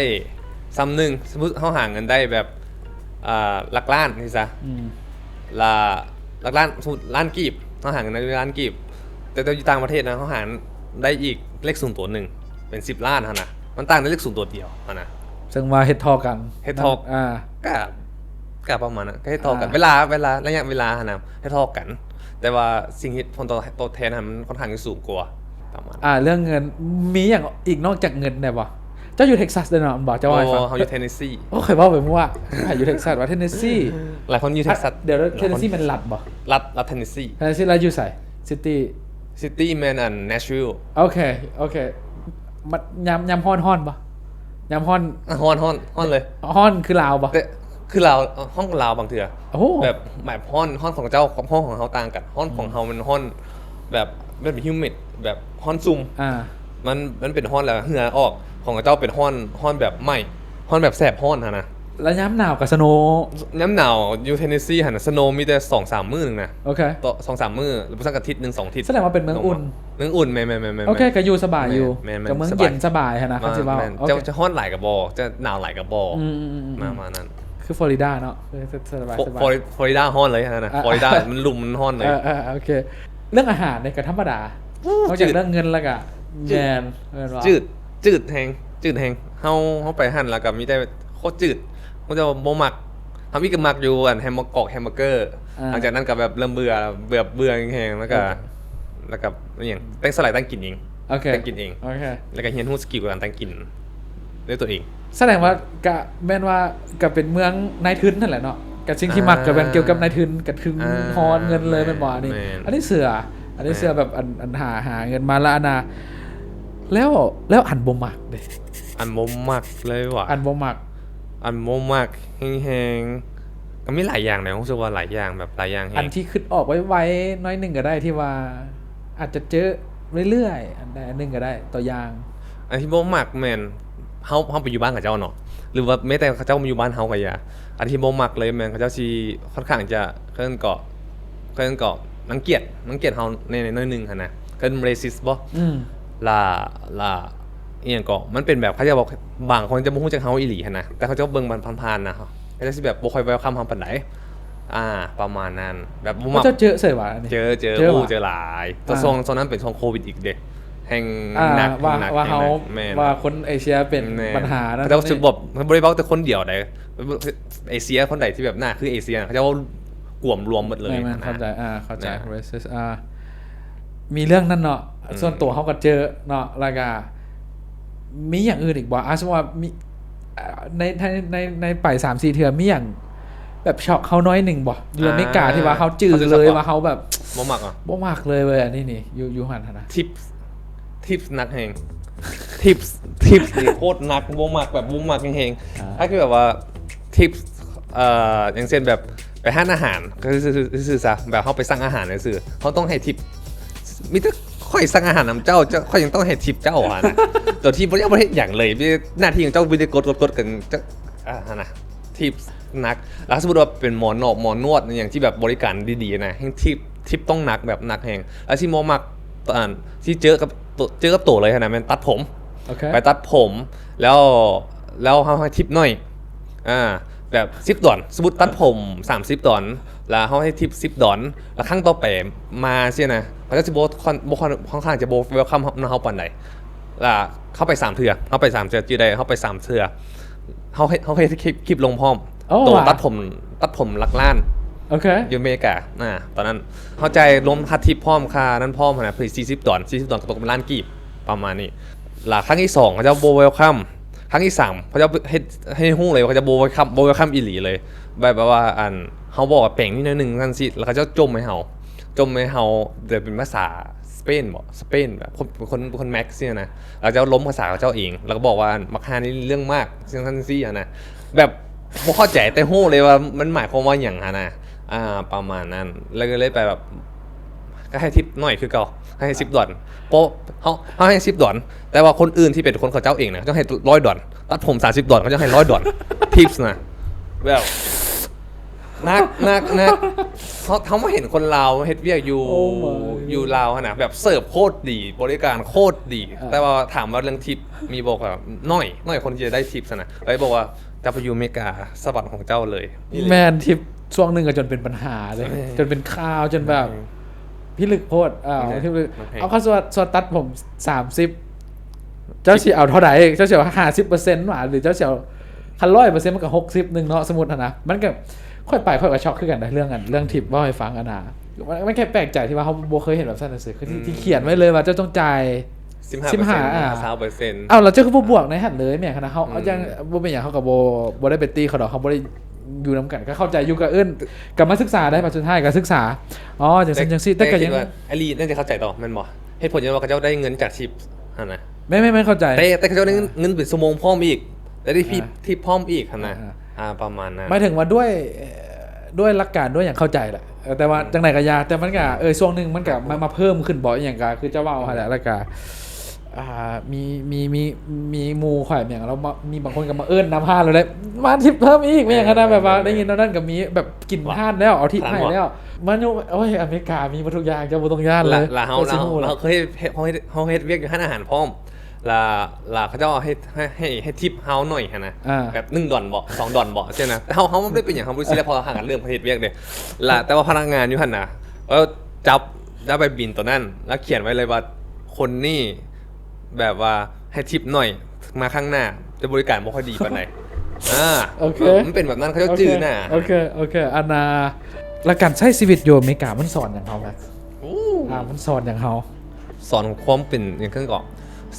້ສ່ຳໜຶ່ງ ສົມມຸດເຮົາຫາເງິນໄດ້ແບບ ອ່າ ຫຼັກລ້ານຊີ້ຊະ ອືມ ລະ ຫຼັກລ້ານ ສົມມຸດລ້ານກີບ ເຮົາຫາເງິນໄດ້ລ້ານກີບ ແຕ່ ແຕ່ຢູ່ຕ່າງປະເທດນະ ເຮົາຫາໄດ້ອີກເລກສູນຕົວໜຶ່ງ ເປັນສິບລ້ານຫັ້ນນະ ມັນຕ່າງແຕ່ເລກສູນຕົວດຽວຫັ້ນນະ. ເຊິ່ງວ່າເຮັດທໍ່ກັນ ເຮັດທໍ່ ອ່າ ກະ ກະປະມານນັ້ນ ກະເຮັດທໍ່ກັນ ອ່າ ເວລາ ເວລາ ໄລຍະເວລາຫັ້ນນະ ເຮັດທໍ່ກັນ ແຕ່ວ່າສິ່ງເຮັດຜົນຕອບ ຕອບແທນຫັ້ນ ມັນຄ່ອນຂ້າງຈະສູງກວ່າ ປະມານ ອ່າ ເລື່ອງເງິນ ມີຫຍັງອີກນອກຈາກເງິນແດ່ບໍ່? ເຈົ້າຢູ່ເທັກຊັສເດ້ເນາະ ແມ່ນບໍ່? ເຈົ້າເວົ້າໃຫ້ຟັງ. ບໍ່ ເຮົາຢູ່ເທັນເນຊີ. ໂອ້ ຂ້ອຍເວົ້າໄປໝົດ ຂ້ອຍຢູ່ເທັກຊັສ ວ່າເທັນເນຊີ. ຫຼາຍຄົນຢູ່ເທັກຊັສ. ດຽວ ເທັນເນຊີແມ່ນລັດບໍ່? ລັດ ລັດເທັນເນຊີ. ເທັນເນຊີ ແລ້ວຢູ່ໃສ? ຊິຕີ້ ຊິຕີ້ແມ່ນອັນ ແນຊວິວ. ໂອເຄ ໂອເຄ. ມັນ ຍາມ ຍາມຮ້ອນ ຮ້ອນບໍ່? ຍາມຮ້ອນ ຮ້ອນ ຮ້ອນ ຮ້ອນເລີຍ. ຮ້ອນຄືລາວບໍ່? ແຕ່ຄືລາວ ຮ້ອນລາວບາງເທື່ອ. ໂອ້ ແບບ ແບບຮ້ອນ ຮ້ອນຂອງເຈົ້າກັບຮ້ອນຂອງເຮົາຕ່າງກັນ. ຮ້ອນຂອງເຮົາ ອືມ ມັນຮ້ອນແບບ ແບບ humid ແບບຮ້ອນຊຸ່ມ. ອ່າ ມັນ ມັນເປັນຮ້ອນແລ້ວເຫື່ອອອກ. ຂອງເຂົາເຈົ້າເປັນຮ້ອນ ຮ້ອນແບບໄໝ້ ຮ້ອນແບບແສບຮ້ອນຫັ້ນນະ. ແລ້ວຍາມໜາວກໍສະໂນ? ຍາມໜາວຢູ່ເທັນເນຊີຫັ້ນນະ ສະໂນມີແຕ່ສອງສາມມື້ໜຶ່ງນະ. ໂອເຄ ຕໍ່ສອງສາມມື້ ຫຼືບໍ່ຊັ້ນກໍທິດໜຶ່ງສອງທິດ. ສະແດງວ່າເປັນເມືອງອຸ່ນ. ເມືອງອຸ່ນ ແມ່ນໆໆໆ. ໂອເຄ ກໍຢູ່ສະບາຍຢູ່. ແມ່ນໆ ກໍເມືອງເຢັນສະບາຍຫັ້ນນະ ຄັນຊິເວົ້າ. ແມ່ນໆ ໂອເຄ ຈະ ຈະຮ້ອນຫຼາຍກໍບໍ່ ຈະໜາວຫຼາຍກໍບໍ່. ອືມໆໆໆ. ປະມານນັ້ນ. ຄືຟລໍຣິດາເນາະ ຄືສະບາຍໆ. ຟລໍ ຟລໍຣິດາຮ້ອນເລີຍຫັ້ນນະ. ອ່າ ຟລໍຣິດາມັນລຸ່ມ ມັນຮ້ອນເລີຍ. ເອີໆ ໂອເຄ. ເລື່ອງອາຫານນີ້ກໍທຳມະດາ. ໂອ້ ນອກຈາກເລື່ອງເງິນແລ້ວກໍ ແມ່ນ ແມ່ນບໍ່? ຈືດ ຈືດແຮງ ຈືດແຮງ. ເຮົາ ເຮົາໄປຫັ້ນແລ້ວກໍມີແຕ່ໂຄດຈືດ ເຮົາຈະບໍ່ມັກ. ທຳອິດກໍມັກຢູ່ອັນແຮມເບີກອກ ແຮມເບີເກີ. ອ່າ ຫຼັງຈາກນັ້ນກໍແບບເລີ່ມເບື່ອ ເບື່ອ ເບື່ອແຮງໆ ແລ້ວກໍ ໂອເຄ ແລ້ວກໍອີ່ຫຍັງ ແຕ່ງສະໄຫຼ ແຕ່ງກິນເອງ. ໂອເຄ ແຕ່ງກິນເອງ. ໂອເຄ ແລ້ວກໍຮຽນຮູ້ສະກິວການແຕ່ງກິນ ດ້ວຍຕົວເອງ. ສະແດງວ່າກະແມ່ນວ່າກະເປັນເມືອງນາຍທຶນຫັ້ນແຫຼະເນາະ. ກະສິ່ງທີ່ມັກກະແມ່ນກ່ຽວກັບນາຍທຶນ ກະທຶນ ອ່າ ຮ້ອນເງິນເລີຍແມ່ນບໍ່? ອັນນີ້ ແມ່ນ ອັນນີ້ເຊື່ອ ອັນນີ້ເຊື່ອ. ແມ່ນ ແບບອັນ ອັນຫາ ຫາເງິນມາລະອະນາ. ແລ້ວ ແລ້ວອັນບໍ່ມັກເດ? ອັນບໍ່ມັກເລີຍຫວາ? ອັນບໍ່ມັກ ອັນບໍ່ມັກແຮງໆ ກໍມີຫຼາຍຢ່າງແຫຼະ ຮູ້ສຶກວ່າຫຼາຍຢ່າງ ແບບຫຼາຍຢ່າງແຮງ. ອັນທີ່ຄິດອອກໄວໆໜ້ອຍໜຶ່ງກໍໄດ້ ທີ່ວ່າອາດຈະເຈີເລື້ອຍໆ ອັນໃດອັນໜຶ່ງກໍໄດ້ ຕົວຢ່າງ. ອັນທີ່ບໍ່ມັກແມ່ນເຮົາ ເຮົາໄປຢູ່ບ້ານເຂົາເຈົ້າເນາະ ຫຼືວ່າແມ້ແຕ່ເຂົາເຈົ້າມາຢູ່ບ້ານເຮົາກໍຢ່າ ອັນທີ່ບໍ່ມັກເລີຍແມ່ນເຂົາເຈົ້າຊິຄ່ອນຂ້າງຈະ ເອີ້ນເກາະ ເອີ້ນເກາະ ລັງກຽດ ລັງກຽດເຮົາແດ່ໜ້ອຍໜຶ່ງຫັ້ນນະ ເອີ້ນ racist ບໍ່? ອືມ ລະ ລະ ອີ່ຫຍັງເກາະ ມັນເປັນແບບ ເຂົາເຈົ້າບອກ ບາງຄົນຈະບໍ່ຮູ້ຈັກເຮົາອີ່ຫຼີຫັ້ນນະ ແຕ່ເຂົາເຈົ້າເບິ່ງຜ່ານໆນະ ເຂົາເຈົ້າຊິແບບບໍ່ຄ່ອຍ welcome ເຮົາປານໃດ. ອ່າ ປະມານນັ້ນ ແບບບໍ່ມັກ. ເຈົ້າເຈີໃສ່ຫວາ? ເຈີ ເຈີ ເຈີຫວາ? ໂອ້ ເຈີຫຼາຍ. ອ່າ ແຕ່ຊ່ວງ ຊ່ວງນັ້ນເປັນຊ່ວງໂຄວິດອີກເດ້ ແຮ່ງ ອ່າ ໜັກ ວ່າ ໜັກ ວ່າເຮົາ ແມ່ນ ວ່າຄົນເອເຊຍເປັນ ແມ່ນ ບັນຫານັ້ນ ເຂົາເຈົ້າ ນີ້ ຊິບອກ ບໍ່ໄດ້ເວົ້າແຕ່ຄົນດຽວໃດ ເອເຊຍຄົນໃດທີ່ແບບໜ້າຄືເອເຊຍ ເຂົາເຈົ້າເວົ້າກວມລວມໝົດເລີຍ. ແມ່ນໆ ນະ ເຂົ້າໃຈ ອ່າ ເຂົ້າໃຈ ນະ racist ອ່າ ມີເລື່ອງນັ້ນເນາະ. ອືມ ສ່ວນຕົວເຮົາກໍເຈີເນາະ ແລ້ວກໍມີຢ່າງອື່ນອີກບໍ່? ອ່າ ສົມມຸດວ່າມີ ອ່າ ໃນ ໃນ ໃນ ໃນໄປສາມສີ່ເທື່ອ ມີຫຍັງແບບຊັອກເຮົາໜ້ອຍໜຶ່ງບໍ່? ຢູ່ອາເມລິກາ ອ່າ ທີ່ວ່າເຮົາຈື່ເລີຍວ່າເຮົາແບບ ບໍ່ມັກຫວາ? ບໍ່ມັກເລີຍເວີຍ ອັນນີ້ນີ້ ຢູ່ ຢູ່ຫັ້ນຫັ້ນນະ tips tips ໜັກແຮງ tips tips ນີ້ໂຄດໜັກ ບໍ່ມັກ ແບບບໍ່ມັກແຮງໆ ອ່າ ຖ້າຄືແບບວ່າ tips ເອີ ຢ່າງເຊັ່ນແບບໄປຮ້ານອາຫານ ຄື ຄື ຄືຊະ ແບບເຮົາໄປສັ່ງອາຫານຊື່ໆ ເຮົາຕ້ອງໃຫ້ tip ມີແຕ່ຂ້ອຍສັ່ງອາຫານນຳເຈົ້າ ເຈົ້າ ຂ້ອຍຍັງຕ້ອງໃຫ້ tip ເຈົ້າຫັ້ນນະ ໂດຍທີ່ບໍ່ໄດ້ ບໍ່ໄດ້ເຮັດຫຍັງເລີຍ ມີໜ້າທີ່ຂອງເຈົ້າ ມີແຕ່ກົດໆໆກັນ ເຈົ້າ ອ່າ ຫັ້ນນະ tip ໜັກ ແລ້ວສົມມຸດວ່າເປັນໝໍນອກ ໝໍນວດ ອີ່ຫຍັງທີ່ແບບບໍລິການດີໆນະ ແຮ່ງ tip tip ຕ້ອງໜັກ ແບບໜັກແຮງ ແລ້ວທີ່ບໍ່ມັກ ອັນ ທີ່ເຈີກັບໂຕ ເຈີກັບໂຕເລີຍຫັ້ນນະ ແມ່ນຕັດຜົມ ໂອເຄ ໄປຕັດຜົມ ແລ້ວ ແລ້ວເຮົາໃຫ້ tip ໜ້ອຍ ອ່າ ແບບສິບດອນ ສົມມຸດຕັດຜົມສາມສິບດອນ ແລ້ວເຮົາໃຫ້ tip ສິບດອນ ແລ້ວຄັ້ງຕໍ່ໄປມາຊີ້ນະ ເຂົາເຈົ້າຊິບໍ່ ບໍ່ ຂ້ອນຂ້າງຈະບໍ່ welcome ນຳເຮົາປານໃດ ລະເຮົາໄປສາມເທື່ອ ເຮົາໄປສາມເທື່ອ ຈື່ໄດ້ ເຮົາໄປສາມເທື່ອ ເຮົາເຮັດ ເຮົາເຮັດຄລິບ ຄລິບລົງພ້ອມ ໂອ້ ໂຕຕັດຜົມ ຕັດຜົມຫຼັກລ້ານ ໂອເຄ ຢູ່ເມກາ ອາ ຕອນນັ້ນເຮົາຈ່າຍລວມຄ່າທິບພ້ອມ ຄ່ານັ້ນພ້ອມຫັ້ນນະ ເພິ່ນສີ່ສິບດອນ ສີ່ສິບດອນກໍຕົກເປັນລ້ານກີບ ປະມານນີ້ ລະຄັ້ງທີສອງເຂົາເຈົ້າບໍ່ welcome ຄັ້ງທີສາມເຂົາເຈົ້າເຮັດໃຫ້ຮູ້ເລີຍວ່າເຂົາເຈົ້າບໍ່ welcome ບໍ່ welcome ອີ່ຫຼີເລີຍ ແບບ ແບບວ່າ ອັນ ເຮົາບອກວ່າແປງນີ້ໜ້ອຍໜຶ່ງ ຊັ້ນຊີ້ ລະເຂົາເຈົ້າຈົ່ມໃຫ້ເຮົາ ຈົ່ມໃຫ້ເຮົາ ແຕ່ເປັນພາສາສະເປນບໍ ສະເປນ ແບບຄົນ ຄົນ ຄົນແມັກຊີ້ນະ ລະເຈົ້າລົມພາສາເຂົາເຈົ້າເອງ ລະກະບອກວ່າບັກຫ່ານີ້ເລື່ອງມາກ ຈັ່ງຊັ້ນຈັ່ງຊີ້ຫັ້ນນະ ແບບບໍ່ເຂົ້າໃຈ ແຕ່ຮູ້ເລີຍວ່າມັນໝາຍຄວາມວ່າຫຍັງຫັ້ນນະ ອ່າ ປະມານນັ້ນ ລະກະເລີຍໄປແບບ ກະໃຫ້ທິບໜ້ອຍຄືເກົ່າ ໃຫ້ສິບດອນ ເພາະເຮົາ ເຮົາໃຫ້ສິບດອນ ແຕ່ວ່າຄົນອື່ນທີ່ເປັນຄົນເຂົາເຈົ້າເອງນະ ເຂົາເຈົ້າໃຫ້ຮ້ອຍດອນ ຕັດຜົມສາມສິບດອນ ເຂົາເຈົ້າໃຫ້ຮ້ອຍດອນ tip ນະ ແບບ ໜັກ ໜັກ ໜັກ ເຮົາ ເຮົາມາເຫັນຄົນລາວເຮັດວຽກຢູ່ ຢູ່ລາວຫັ້ນນະ ແບບເສີບໂຄດດີ ບໍລິການໂຄດດີ ແຕ່ວ່າຖາມວ່າເລື່ອງທິບມີບໍ່ ກໍໜ້ອຍ ໜ້ອຍຄົນທີ່ຈະໄດ້ທິບຊັ້ນນະ ເລີຍບອກວ່າ ເຈົ້າໄປຢູ່ເມກາ ສະຫວັນຂອງເຈົ້າເລີຍ. ແມ່ນ ທິບ ຊ່ວງໜຶ່ງກໍຈົນເປັນບັນຫາເລີຍ ຈົນເປັນຂ່າວ ຈົນແບບ ພິລຶກໂພດ ເອົາ ເອົາ ເຂົາສວດ ສວດຕັດຜົມສາມສິບ ເຈົ້າຊິເອົາເທົ່າໃດ ເຈົ້າຊິເອົາຫ້າສິບເປີເຊັນຫວາ ຫຼືເຈົ້າຊິເອົາ ຄັນຮ້ອຍເປີເຊັນມັນກໍຫົກສິບໜຶ່ງເນາະ ສົມມຸດຫັ້ນນະ ມັນກໍ ຂ້ອຍໄປຂ້ອຍກໍຊັອກຄືກັນນະ ເລື່ອງອັນ ເລື່ອງທິບ ເວົ້າໃຫ້ຟັງ ອັນນ່າ ມັນ ມັນແຄ່ແປກໃຈທີ່ວ່າເຮົາບໍ່ເຄີຍເຫັນແບບຊັ້ນຊື່ໆ ຄືທີ່ ອາ ທີ່ຂຽນໄວ້ເລີຍວ່າເຈົ້າຕ້ອງຈ່າຍ ສິບຫ້າເປີເຊັນ ສິບຫ້າ ອ່າ ຊາວເປີເຊັນ ອ້າວ ແລ້ວເຈົ້າຄືບໍ່ບວກໃນຫັ້ນເລີຍ ແມ່ນຂະໜາດເຮົາ ເອີ ເຮົາຍັງ ບໍ່ເປັນຫຍັງ ເຮົາກໍບໍ່ ບໍ່ໄດ້ໄປຕີເຂົາດອກ ເຮົາບໍ່ໄດ້ຢູ່ນຳກັນ ກໍເຂົ້າໃຈຢູ່ ກໍເອີ້ນ ກໍມາສຶກສາໄດ້ ບັດສຸດທ້າຍກໍສຶກສາ ອໍ ຈັ່ງຊັ້ນຈັ່ງຊີ້ ແຕ່ກໍຍັງ ອາລີໜ້າຈະເຂົ້າໃຈຕໍ່ ແມ່ນບໍ່? ເຫດຜົນຍ້ອນວ່າເຂົາເຈົ້າໄດ້ເງິນຈາກທິບຫັ້ນນະ ແມ່ນໆ ເຂົ້າໃຈ ແຕ່ ແຕ່ເຂົາເຈົ້າໄດ້ເງິນ ເງິນເປັນຊົ່ວໂມງພ້ອມອີກ ແລະໄດ້ທິບ ທິບພ້ອມອີກຫັ້ນນະ ອ່າ ປະມານນັ້ນ ໝາຍເຖິງວ່າດ້ວຍ ດ້ວຍຫຼັກການດ້ວຍຫຍັງເຂົ້າໃຈແຫຼະ ເອີ ແຕ່ວ່າຈັ່ງໃດກໍຢ່າ ແຕ່ມັນກໍ ເອີ ຊ່ວງໜຶ່ງມັນກໍມາ ມາເພີ່ມຂຶ້ນບໍ ອີ່ຫຍັງກໍຄືເຈົ້າເວົ້າຫັ້ນແຫຼະ ແລ້ວກໍ ອ່າ ມີ ມີ ມີ ມີໝູ່ຂ້ອຍແມ່ນ ລາວມາ ມີບາງຄົນກໍມາເອີ້ນນຳຮ້ານ ແລ້ວໄດ້ມາທິບເພີ່ມອີກ ແມ່ນຂະໜາດແບບວ່າ ໄດ້ຍິນແນວນັ້ນກໍມີ ແບບກິນຮ້ານແລ້ວ ເອົາທິບໃຫ້ແລ້ວ ມາຢູ່ ໂອ້ຍ ອາເມລິກາມີໝົດທຸກຢ່າງ ເຈົ້າບໍ່ຕ້ອງຢ້ານເລີຍ ລະເຮົາ ເຮົາເຄີຍ ເຮົາເຮັດ ເຮົາເຮັດວຽກຢູ່ຮ້ານອາຫານພ້ອມ ລະ ລະເຂົາເຈົ້າໃຫ້ ໃຫ້ ໃຫ້ທິບເຮົາໜ້ອຍຫັ້ນນະ ແບບໜຶ່ງດອນບໍ ສອງດອນບໍ ຊີ້ນະ ແຕ່ເຮົາ ເຮົາບໍ່ໄດ້ເປັນຫຍັງ ເຮົາບໍ່ໄດ້ຊີຣຽສ ເພາະວ່າຫາກັນເລີ່ມເຮັດວຽກເດ້ ລະ ແຕ່ວ່າພະນັກງານຢູ່ຫັ້ນນະ ເອີ ຈັບ ຈັບໃບບິນໂຕນັ້ນ ລະຂຽນໄວ້ເລີຍວ່າ ຄົນນີ້ ແບບວ່າໃຫ້ທິບໜ້ອຍ ມາຄັ້ງໜ້າຈະບໍລິການບໍ່ຄ່ອຍດີປານໃດ ອາ ໂອເຄ ມັນເປັນແບບນັ້ນ ເຂົາເຈົ້າຈື່ນະ ໂອເຄ ໂອເຄ ອັນນ່າ ລະການໃຊ້ຊີວິດຢູ່ອາເມລິກາມັນສອນຫຍັງເຮົາແມັກ? ໂອ້ ອ່າ ມັນສອນຫຍັງເຮົາ? ສອນຄວາມເປັນຫຍັງເກີ້າ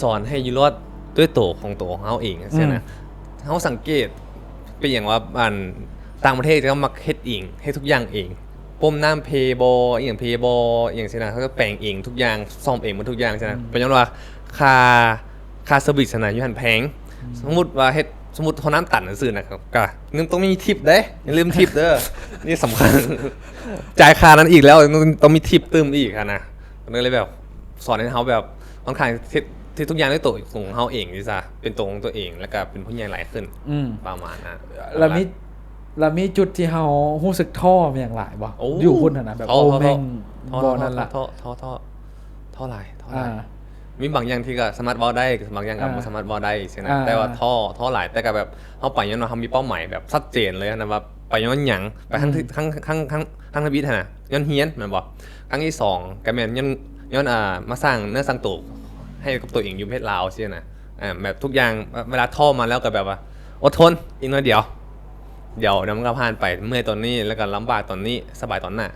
ສອນໃຫ້ຢູ່ລອດດ້ວຍໂຕຂອງໂຕເຮົາເອງ ອືມ ຊີ້ນະ ເຮົາສັງເກດເປັນຫຍັງວ່າ ອັນ ຕ່າງປະເທດເຂົາມັກເຮັດເອງ ເຮັດທຸກຢ່າງເອງ ປ້ຳນ້ຳເພບໍ ອີ່ຫຍັງເພບໍ ອີ່ຫຍັງຊີ້ນະ ເຂົາຈະແປງເອງທຸກຢ່າງ ສ້ອມເອງໝົດທຸກຢ່າງຊີ້ນະ ອືມ ເປັນຍ້ອນວ່າຄ່າ ຄ່າເຊີວິສຫັ້ນນະ ຢູ່ຫັ້ນແພງ ອືມ ສົມມຸດວ່າເຮັດ ສົມມຸດທໍ່ນ້ຳຕັນຊື່ໆນະ ກໍຍັງຕ້ອງມີທິບເດ້ ຢ່າລືມທິບເດີ ນີ້ສຳຄັນ ຈ່າຍຄ່ານັ້ນອີກແລ້ວ ຕ້ອງມີທິບຕື່ມອີກຫັ້ນນະ ມັນກໍເລີຍແບບ ສອນໃຫ້ເຮົາແບບ ຂ້ອນຂ້າງເຮັດ ເຮັດທຸກຢ່າງດ້ວຍໂຕຂອງເຮົາເອງຊີ້ຊະ ເປັນໂຕຂອງຕົວເອງ ແລ້ວກໍເປັນຜູ້ໃຫຍ່ຫຼາຍຂຶ້ນ ອືມ ປະມານນັ້ນ ແລ້ວມີ ແລ້ວມີຈຸດທີ່ເຮົາຮູ້ສຶກທໍ້ຫຍັງຫຼາຍບໍ່? ໂອ້ ຢູ່ພຸ້ນຫັ້ນນະ ແບບ ທໍ້ ໂອ້ ທໍ້ ແມ່ງ ທໍ້ ບໍ່ນັ້ນລະ ທໍ້ ທໍ້ ທໍ້ ທໍ້ຫຼາຍ ທໍ້ຫຼາຍ ອ່າ ມີບາງຢ່າງທີ່ກໍສາມາດເວົ້າໄດ້ ບາງຢ່າງກໍ ອ່າ ບໍ່ສາມາດເວົ້າໄດ້ຊີ້ນະ ອ່າ ແຕ່ວ່າທໍ້ ທໍ້ຫຼາຍ ແຕ່ກໍແບບ ເຮົາໄປຍ້ອນວ່າເຮົາມີເປົ້າໝາຍແບບຊັດເຈນເລີຍຫັ້ນນະ ວ່າໄປຍ້ອນຫຍັງ ໄປທາງ ອືມ ທາງ ທາງ ທາງ ທາງທຳອິດຫັ້ນນະ ຍ້ອນຮຽນແມ່ນບໍ່? ຄັ້ງທີສອງກໍແມ່ນຍ້ອນ ຍ້ອນ ອ່າ ມາສ້າງເນື້ອສ້າງໂຕໃຫ້ກັບຕົວເອງຢູ່ປະເທດລາວຊີ້ນະ ອ່າ ແບບທຸກຢ່າງ ເວລາທໍ້ມາແລ້ວກໍແບບວ່າ ອົດທົນອີກໜ້ອຍດຽວ ດຽວມັນກໍຜ່ານໄປ ເມື່ອຍຕອນນີ້ ແລ້ວກໍລຳບາກຕອນນີ້ ສະບາຍຕອນໜ້າ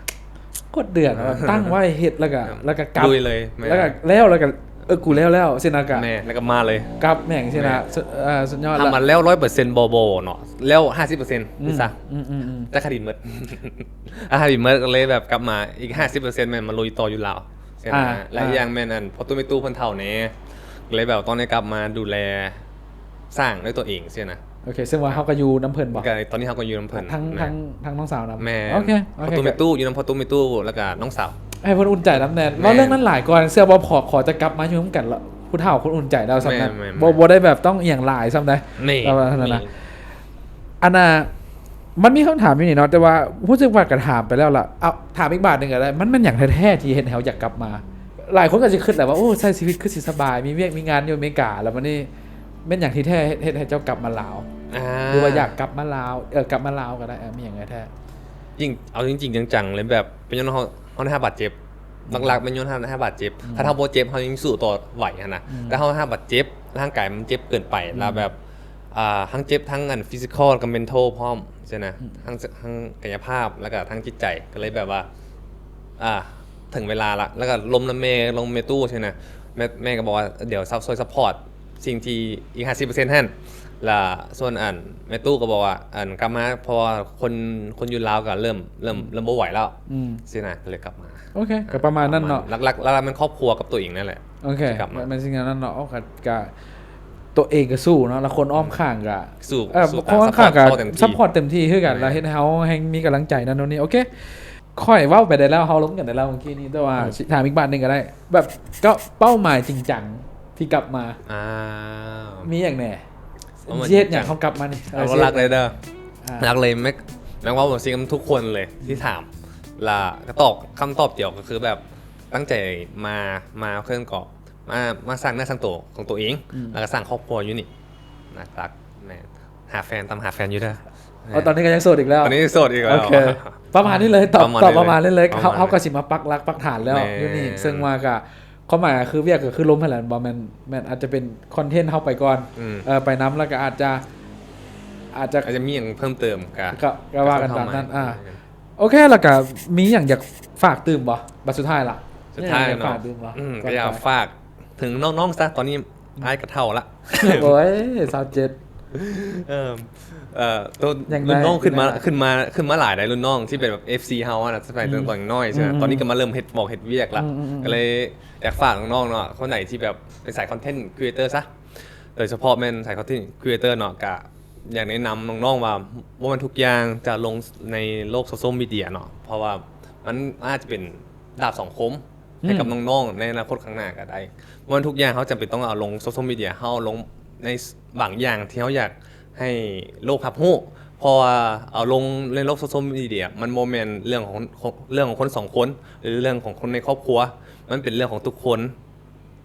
ກົດເດືອນ ເອີ ຕັ້ງໄວ້ເຮັດ ແລ້ວກໍ ແລ້ວກໍກັບ ລຸຍເລີຍ ແມ່ນ ແລ້ວກໍ ແລ້ວ ແລ້ວກໍ ເອີ ກູແລ້ວແລ້ວຊີ້ນະ ກະ ແມ່ນ ແລ້ວກໍມາເລີຍ ກັບແມ່ງຊີ້ນະ ສຸ- ເອີ ສຸດຍອດ ຖ້າມັນແລ້ວຮ້ອຍເປີເຊັນ ບໍ່ບໍ່ເນາະ ແລ້ວຫ້າສິບເປີເຊັນ ອືມ ນີ້ຊະ ອືມໆໆ ແຕ່ຄະດີເໝິດ ອາ ຄະດີເໝິດ ກໍເລີຍແບບກັບມາອີກຫ້າສິບເປີເຊັນ ແມ່ນມາລຸຍຕໍ່ຢູ່ລາວຊີ້ນະ ອ່າ ແລະ ອ່າ ອີກຢ່າງແມ່ນ ອັນ ພໍ່ຕູ້ແມ່ຕູ້ເພິ່ນເຖົ້າແດ່ ກໍເລີຍແບບຕ້ອງໄດ້ກັບມາດູແລສ້າງດ້ວຍຕົວເອງຊີ້ນະ ໂອເຄ ເຊິ່ງວ່າເຮົາກໍຢູ່ນຳເພິ່ນບໍ? ກໍຕອນນີ້ເຮົາກໍຢູ່ນຳເພິ່ນ ທັງ ແມ່ນ ທັງ ທັງນ້ອງສາວນຳ ແມ່ນ ໂອເຄ ໂອເຄ ພໍ່ຕູ້ແມ່ຕູ້ຢູ່ນຳພໍ່ຕູ້ແມ່ຕູ້ ແລ້ວກໍນ້ອງສາວ ໃຫ້ເພິ່ນອຸ່ນໃຈນຳແດ່ ເວົ້າເລື່ອງນັ້ນຫຼາຍກ່ອນ ເຊື່ອບໍ່ ຂໍ ຂໍຈະກັບມາຢູ່ນຳກັນລະ ຜູ້ເຖົ້າຄົນອຸ່ນໃຈແລ້ວສ່ຳນັ້ນ ແມ່ນໆໆ ບໍ່ ບໍ່ໄດ້ແບບຕ້ອງອີ່ຫຍັງຫຼາຍສ່ຳໃດ໋ ນີ້ ເອີ ນັ້ນນະ ນີ້ ອັນນ່າ ມັນມີຄຳຖາມຢູ່ນີ້ເນາະ ແຕ່ວ່າຮູ້ສຶກວ່າກໍຖາມໄປແລ້ວລະ ເອົາ ຖາມອີກບາດໜຶ່ງກໍໄດ້ ມັນແມ່ນຫຍັງແທ້ໆທີ່ເຮັດໃຫ້ເຮົາຢາກກັບມາ? ຫຼາຍຄົນກໍຊິຄິດແຫຼະວ່າ ໂອ້ ໃຊ້ຊີວິດຄືຊິສະບາຍ ມີວຽກມີງານຢູ່ອາເມລິກາ ແລ້ວບັດນີ້ແມ່ນຫຍັງທີ່ແທ້ເຮັດ ເຮັດໃຫ້ເຈົ້າກັບມາລາວ? ອ່າ ຫຼືວ່າຢາກກັບມາລາວ ເອີ ກັບມາລາວກໍໄດ້ ເອີ ມີຫຍັງແທ້? ຈິງ ເອົາຈິງໆ ຈັງໆ ເລີຍ ແບບເປັນຍ້ອນເຮົາ ເຮົາໄດ້ຮັບບາດເຈັບ ອືມ ຫຼັກໆ ແມ່ນຍ້ອນເຮົາໄດ້ຮັບບາດເຈັບ ອືມ ຄັນເຮົາບໍ່ເຈັບ ເຮົາຍັງສູ້ຕໍ່ໄຫວຫັ້ນນະ ອືມ ແຕ່ເຮົາຮັບບາດເຈັບ ຮ່າງກາຍມັນເຈັບເກີນໄປ ອືມ ແລ້ວແບບ ອ່າ ທັງເຈັບ ທັງອັນ physical ແລ້ວກໍ mental ພ້ອມຊີ້ນະ ອືມ ທັງ ທັງກາຍະພາບ ແລ້ວກໍທັງຈິດໃຈ ກໍເລີຍແບບວ່າ ອ່າ ເຖິງເວລາລະ ແລ້ວກໍລົມນຳແມ່ ລົມແມ່ຕູ້ຊີ້ນະ ແມ່ ແມ່ກໍບອກວ່າ ດຽວຊ- ຊ່ວຍ support ສິ່ງທີ່ອີກຫ້າສິບເປີເຊັນຫັ້ນ ລະສ່ວນອັນແມ່ຕູ້ກໍບອກວ່າ ອັນກັບມາ ເພາະວ່າຄົນ ຄົນຢູ່ລາວກໍເລີ່ມ ເລີ່ມ ອືມ ເລີ່ມບໍ່ໄຫວແລ້ວ ອືມ ຊີ້ນະ ກໍເລີຍກັບມາ ໂອເຄ ກໍປະມານນັ້ນເນາະ ຫຼັກໆ ຫຼັກໆ ມັນຄອບຄົວກັບຕົວເອງນັ້ນແຫຼະ ໂອເຄ ກໍມາ ມັນສິ່ງນັ້ນເນາະ ໂອເຄ ກໍຕົວເອງກໍສູ້ເນາະ ລະຄົນອ້ອມຂ້າງກໍ ອືມ ສູ້ ເອີ ຄົນອ້ອມຂ້າງກໍ support ເຕັມທີ່ support ເຕັມທີ່ຄືກັນ ແມ່ນ ລະເຮັດໃຫ້ເຮົາແຮ່ງມີກຳລັງໃຈນັ້ນໂນ່ນນີ້ ໂອເຄ ຂ້ອຍເວົ້າໄປໄດ້ແລ້ວ ເຮົາລົມກັນໄດ້ແລ້ວມື້ກີ້ນີ້ ແຕ່ວ່າ ເອີ ຊິຖາມອີກບາດໜຶ່ງກໍໄດ້ ແບບ ກໍເປົ້າໝາຍຈິງຈັງທີ່ກັບມາ ອ່າ ມີຫຍັງແດ່? ຊິເຮັດຫຍັງ ເຮົາກັບມານີ້ ເອີ ເອົາຫຼັກເລີຍເດີ ອ່າ ຫຼັກເລີຍ ແມັກ ແມັກເວົ້າເຊິ່ງກັບທຸກຄົນເລີຍ ອືມ ທີ່ຖາມ ລະກໍຕອບ ຄຳຕອບດຽວກໍຄືແບບ ຕັ້ງໃຈມາ ມາເຄື່ອງກໍ ມາ ມາສ້າງເນື້ອສ້າງໂຕຂອງຕົວເອງ ອືມ ແລ້ວກໍສ້າງຄອບຄົວຢູ່ນີ້ ຫຼັກໆ ແມ່ນ ຫາແຟນ ຕາມຫາແຟນຢູ່ເດີ ເອົາ ຕອນນີ້ກໍຍັງໂສດອີກແລ້ວ ຕອນນີ້ໂສດອີກແລ້ວ ໂອເຄ ປະມານນີ້ເລີຍ ຕອບ ປະມານນີ້ເລີຍ ຕອບປະມານນີ້ເລີຍ ເຮົາ ປະມານນີ້ ເຮົາກໍຊິມາປັກຫຼັກປັກຖານແລ້ວ ແມ່ນ ຢູ່ນີ້ ເຊິ່ງວ່າກໍຄວາມໝາຍກໍຄືວຽກກໍຄືລົມຫັ້ນແຫຼະ ບໍ່ແມ່ນ ແມ່ນອາດຈະເປັນຄອນເທັນເຮົາໄປກ່ອນ ອືມ ເອີ ໄປນຳ ແລ້ວກໍອາດຈະ ອາດຈະ ອາດຈະມີຫຍັງເພີ່ມເຕີມ ກໍ ກໍ ກໍວ່າກັນຕາມນັ້ນ ກໍເຂົ້າມາ ອ່າ ໂອເຄ ແລ້ວກໍມີຫຍັງຢາກຝາກຕື່ມບໍ່? ບັດສຸດທ້າຍລະ ສຸດທ້າຍເນາະ ມີຫຍັງຢາກຝາກຕື່ມບໍ່? ອືມ ກໍຢາກຝາກເຖິງນ້ອງໆ ຊະ ຕອນນີ້ ອືມ ອ້າຍກໍເຖົ້າລະ ໂອ້ຍ ຊາວເຈັດ ເອີ ເອີ ໂຕ ຫຍັງ ລຸ້ນນ້ອງຂຶ້ນມາ ຂຶ້ນມາ ຂຶ້ນມາຫຼາຍໄດ໋ ລຸ້ນນ້ອງທີ່ເປັນແບບ ເອັຟຊີ ເຮົາຫັ້ນນະ ສະໄໝ ອືມ ຕອນນ້ອຍ ອືມ ຕອນນີ້ກໍມາເລີ່ມເຮັດວອກເຮັດວຽກລະ ອືມ ກໍເລີຍຢາກຝາກນ້ອງໆ ເນາະ ຄົນໃດທີ່ແບບເປັນສາຍຄອນເທັນຄຣີເອເຕີຊະ ໂດຍສະເພາະແມ່ນສາຍຄອນເທັນຄຣີເອເຕີເນາະ ກະຢາກແນະນຳນ້ອງໆວ່າ ບໍ່ແມ່ນທຸກຢ່າງຈະລົງໃນໂລກໂຊຊຽວມີເດຍເນາະ ເພາະວ່າມັນອາດຈະເປັນດາບສອງຄົມ ອືມ ໃຫ້ກັບນ້ອງໆໃນອະນາຄົດຂ້າງໜ້າກໍໄດ້ ບໍ່ແມ່ນທຸກຢ່າງເຮົາຈຳເປັນຕ້ອງເອົາລົງໂຊຊຽວມີເດຍ ເຮົາເອົາລົງໃນບາງຢ່າງທີ່ເຮົາຢາກໃຫ້ໂລກຮັບຮູ້ ເພາະວ່າເອົາລົງໃນໂລກໂຊຊຽວມີເດຍ ມັນບໍ່ແມ່ນເລື່ອງຂອງ ເລື່ອງຂອງຄົນສອງຄົນ ຫຼືເລື່ອງຂອງຄົນໃນຄອບຄົວ ມັນເປັນເລື່ອງຂອງທຸກຄົນ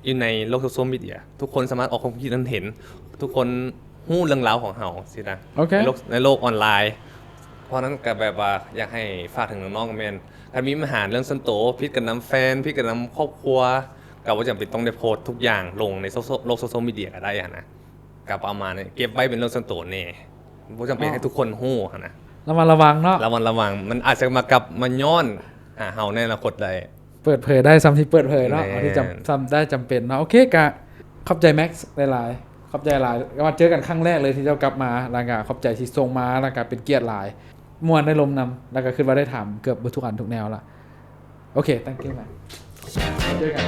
ຢູ່ໃນໂລກໂຊຊຽວມີເດຍ ທຸກຄົນສາມາດອອກຄວາມຄິດເຫັນ ທຸກຄົນຮູ້ເລື່ອງລາວຂອງເຮົາຊີ້ນະ ໂອເຄ ໃນໂລກ ໃນໂລກອອນລາຍ ເພາະນັ້ນກໍແບບວ່າຢາກໃຫ້ຝາກເຖິງນ້ອງໆ ແມ່ນ ຄັນມີບັນຫາເລື່ອງສ່ວນໂຕ ຜິດກັນນຳແຟນ ຜິດກັນນຳຄອບຄົວ ກໍບໍ່ຈຳເປັນຕ້ອງໄດ້ໂພສທຸກຢ່າງລົງໃນໂຊ ໂລກໂຊຊຽວມີເດຍກໍໄດ້ຫັ້ນນະ ກໍປະມານນີ້ ເກັບໄວ້ເປັນເລື່ອງສ່ວນໂຕແດ່ ບໍ່ຈຳເປັນໃຫ້ທຸກຄົນຮູ້ຫັ້ນນະ ລະມັດລະວັງເນາະ ລະມັດລະວັງ ມັນອາດຈະມາກັບມາຍ້ອນຫາເຮົາໃນອະນາຄົດໄດ້. ເປີດເຜີຍໄດ້ຊ່ຳທີ່ເປີດເຜີຍເນາະ ແມ່ນ ທີ່ຈຳ ຊ່ຳໄດ້ຈຳເປັນເນາະ ໂອເຄ ກະຂອບໃຈແມັກຫຼາຍໆ ຂອບໃຈຫຼາຍ ວ່າເຈີກັນຄັ້ງແລກເລີຍທີ່ເຈົ້າກັບມາ ແລ້ວກະຂອບໃຈທີ່ສົ່ງມາ ແລ້ວກະເປັນກຽດຫຼາຍ ມ່ວນໄດ້ລົມນຳ ແລ້ວກະຄິດວ່າໄດ້ຖາມເກືອບເບິດທຸກອັນທຸກແນວລະ ໂອເຄ thank you man ເຈີກັນ.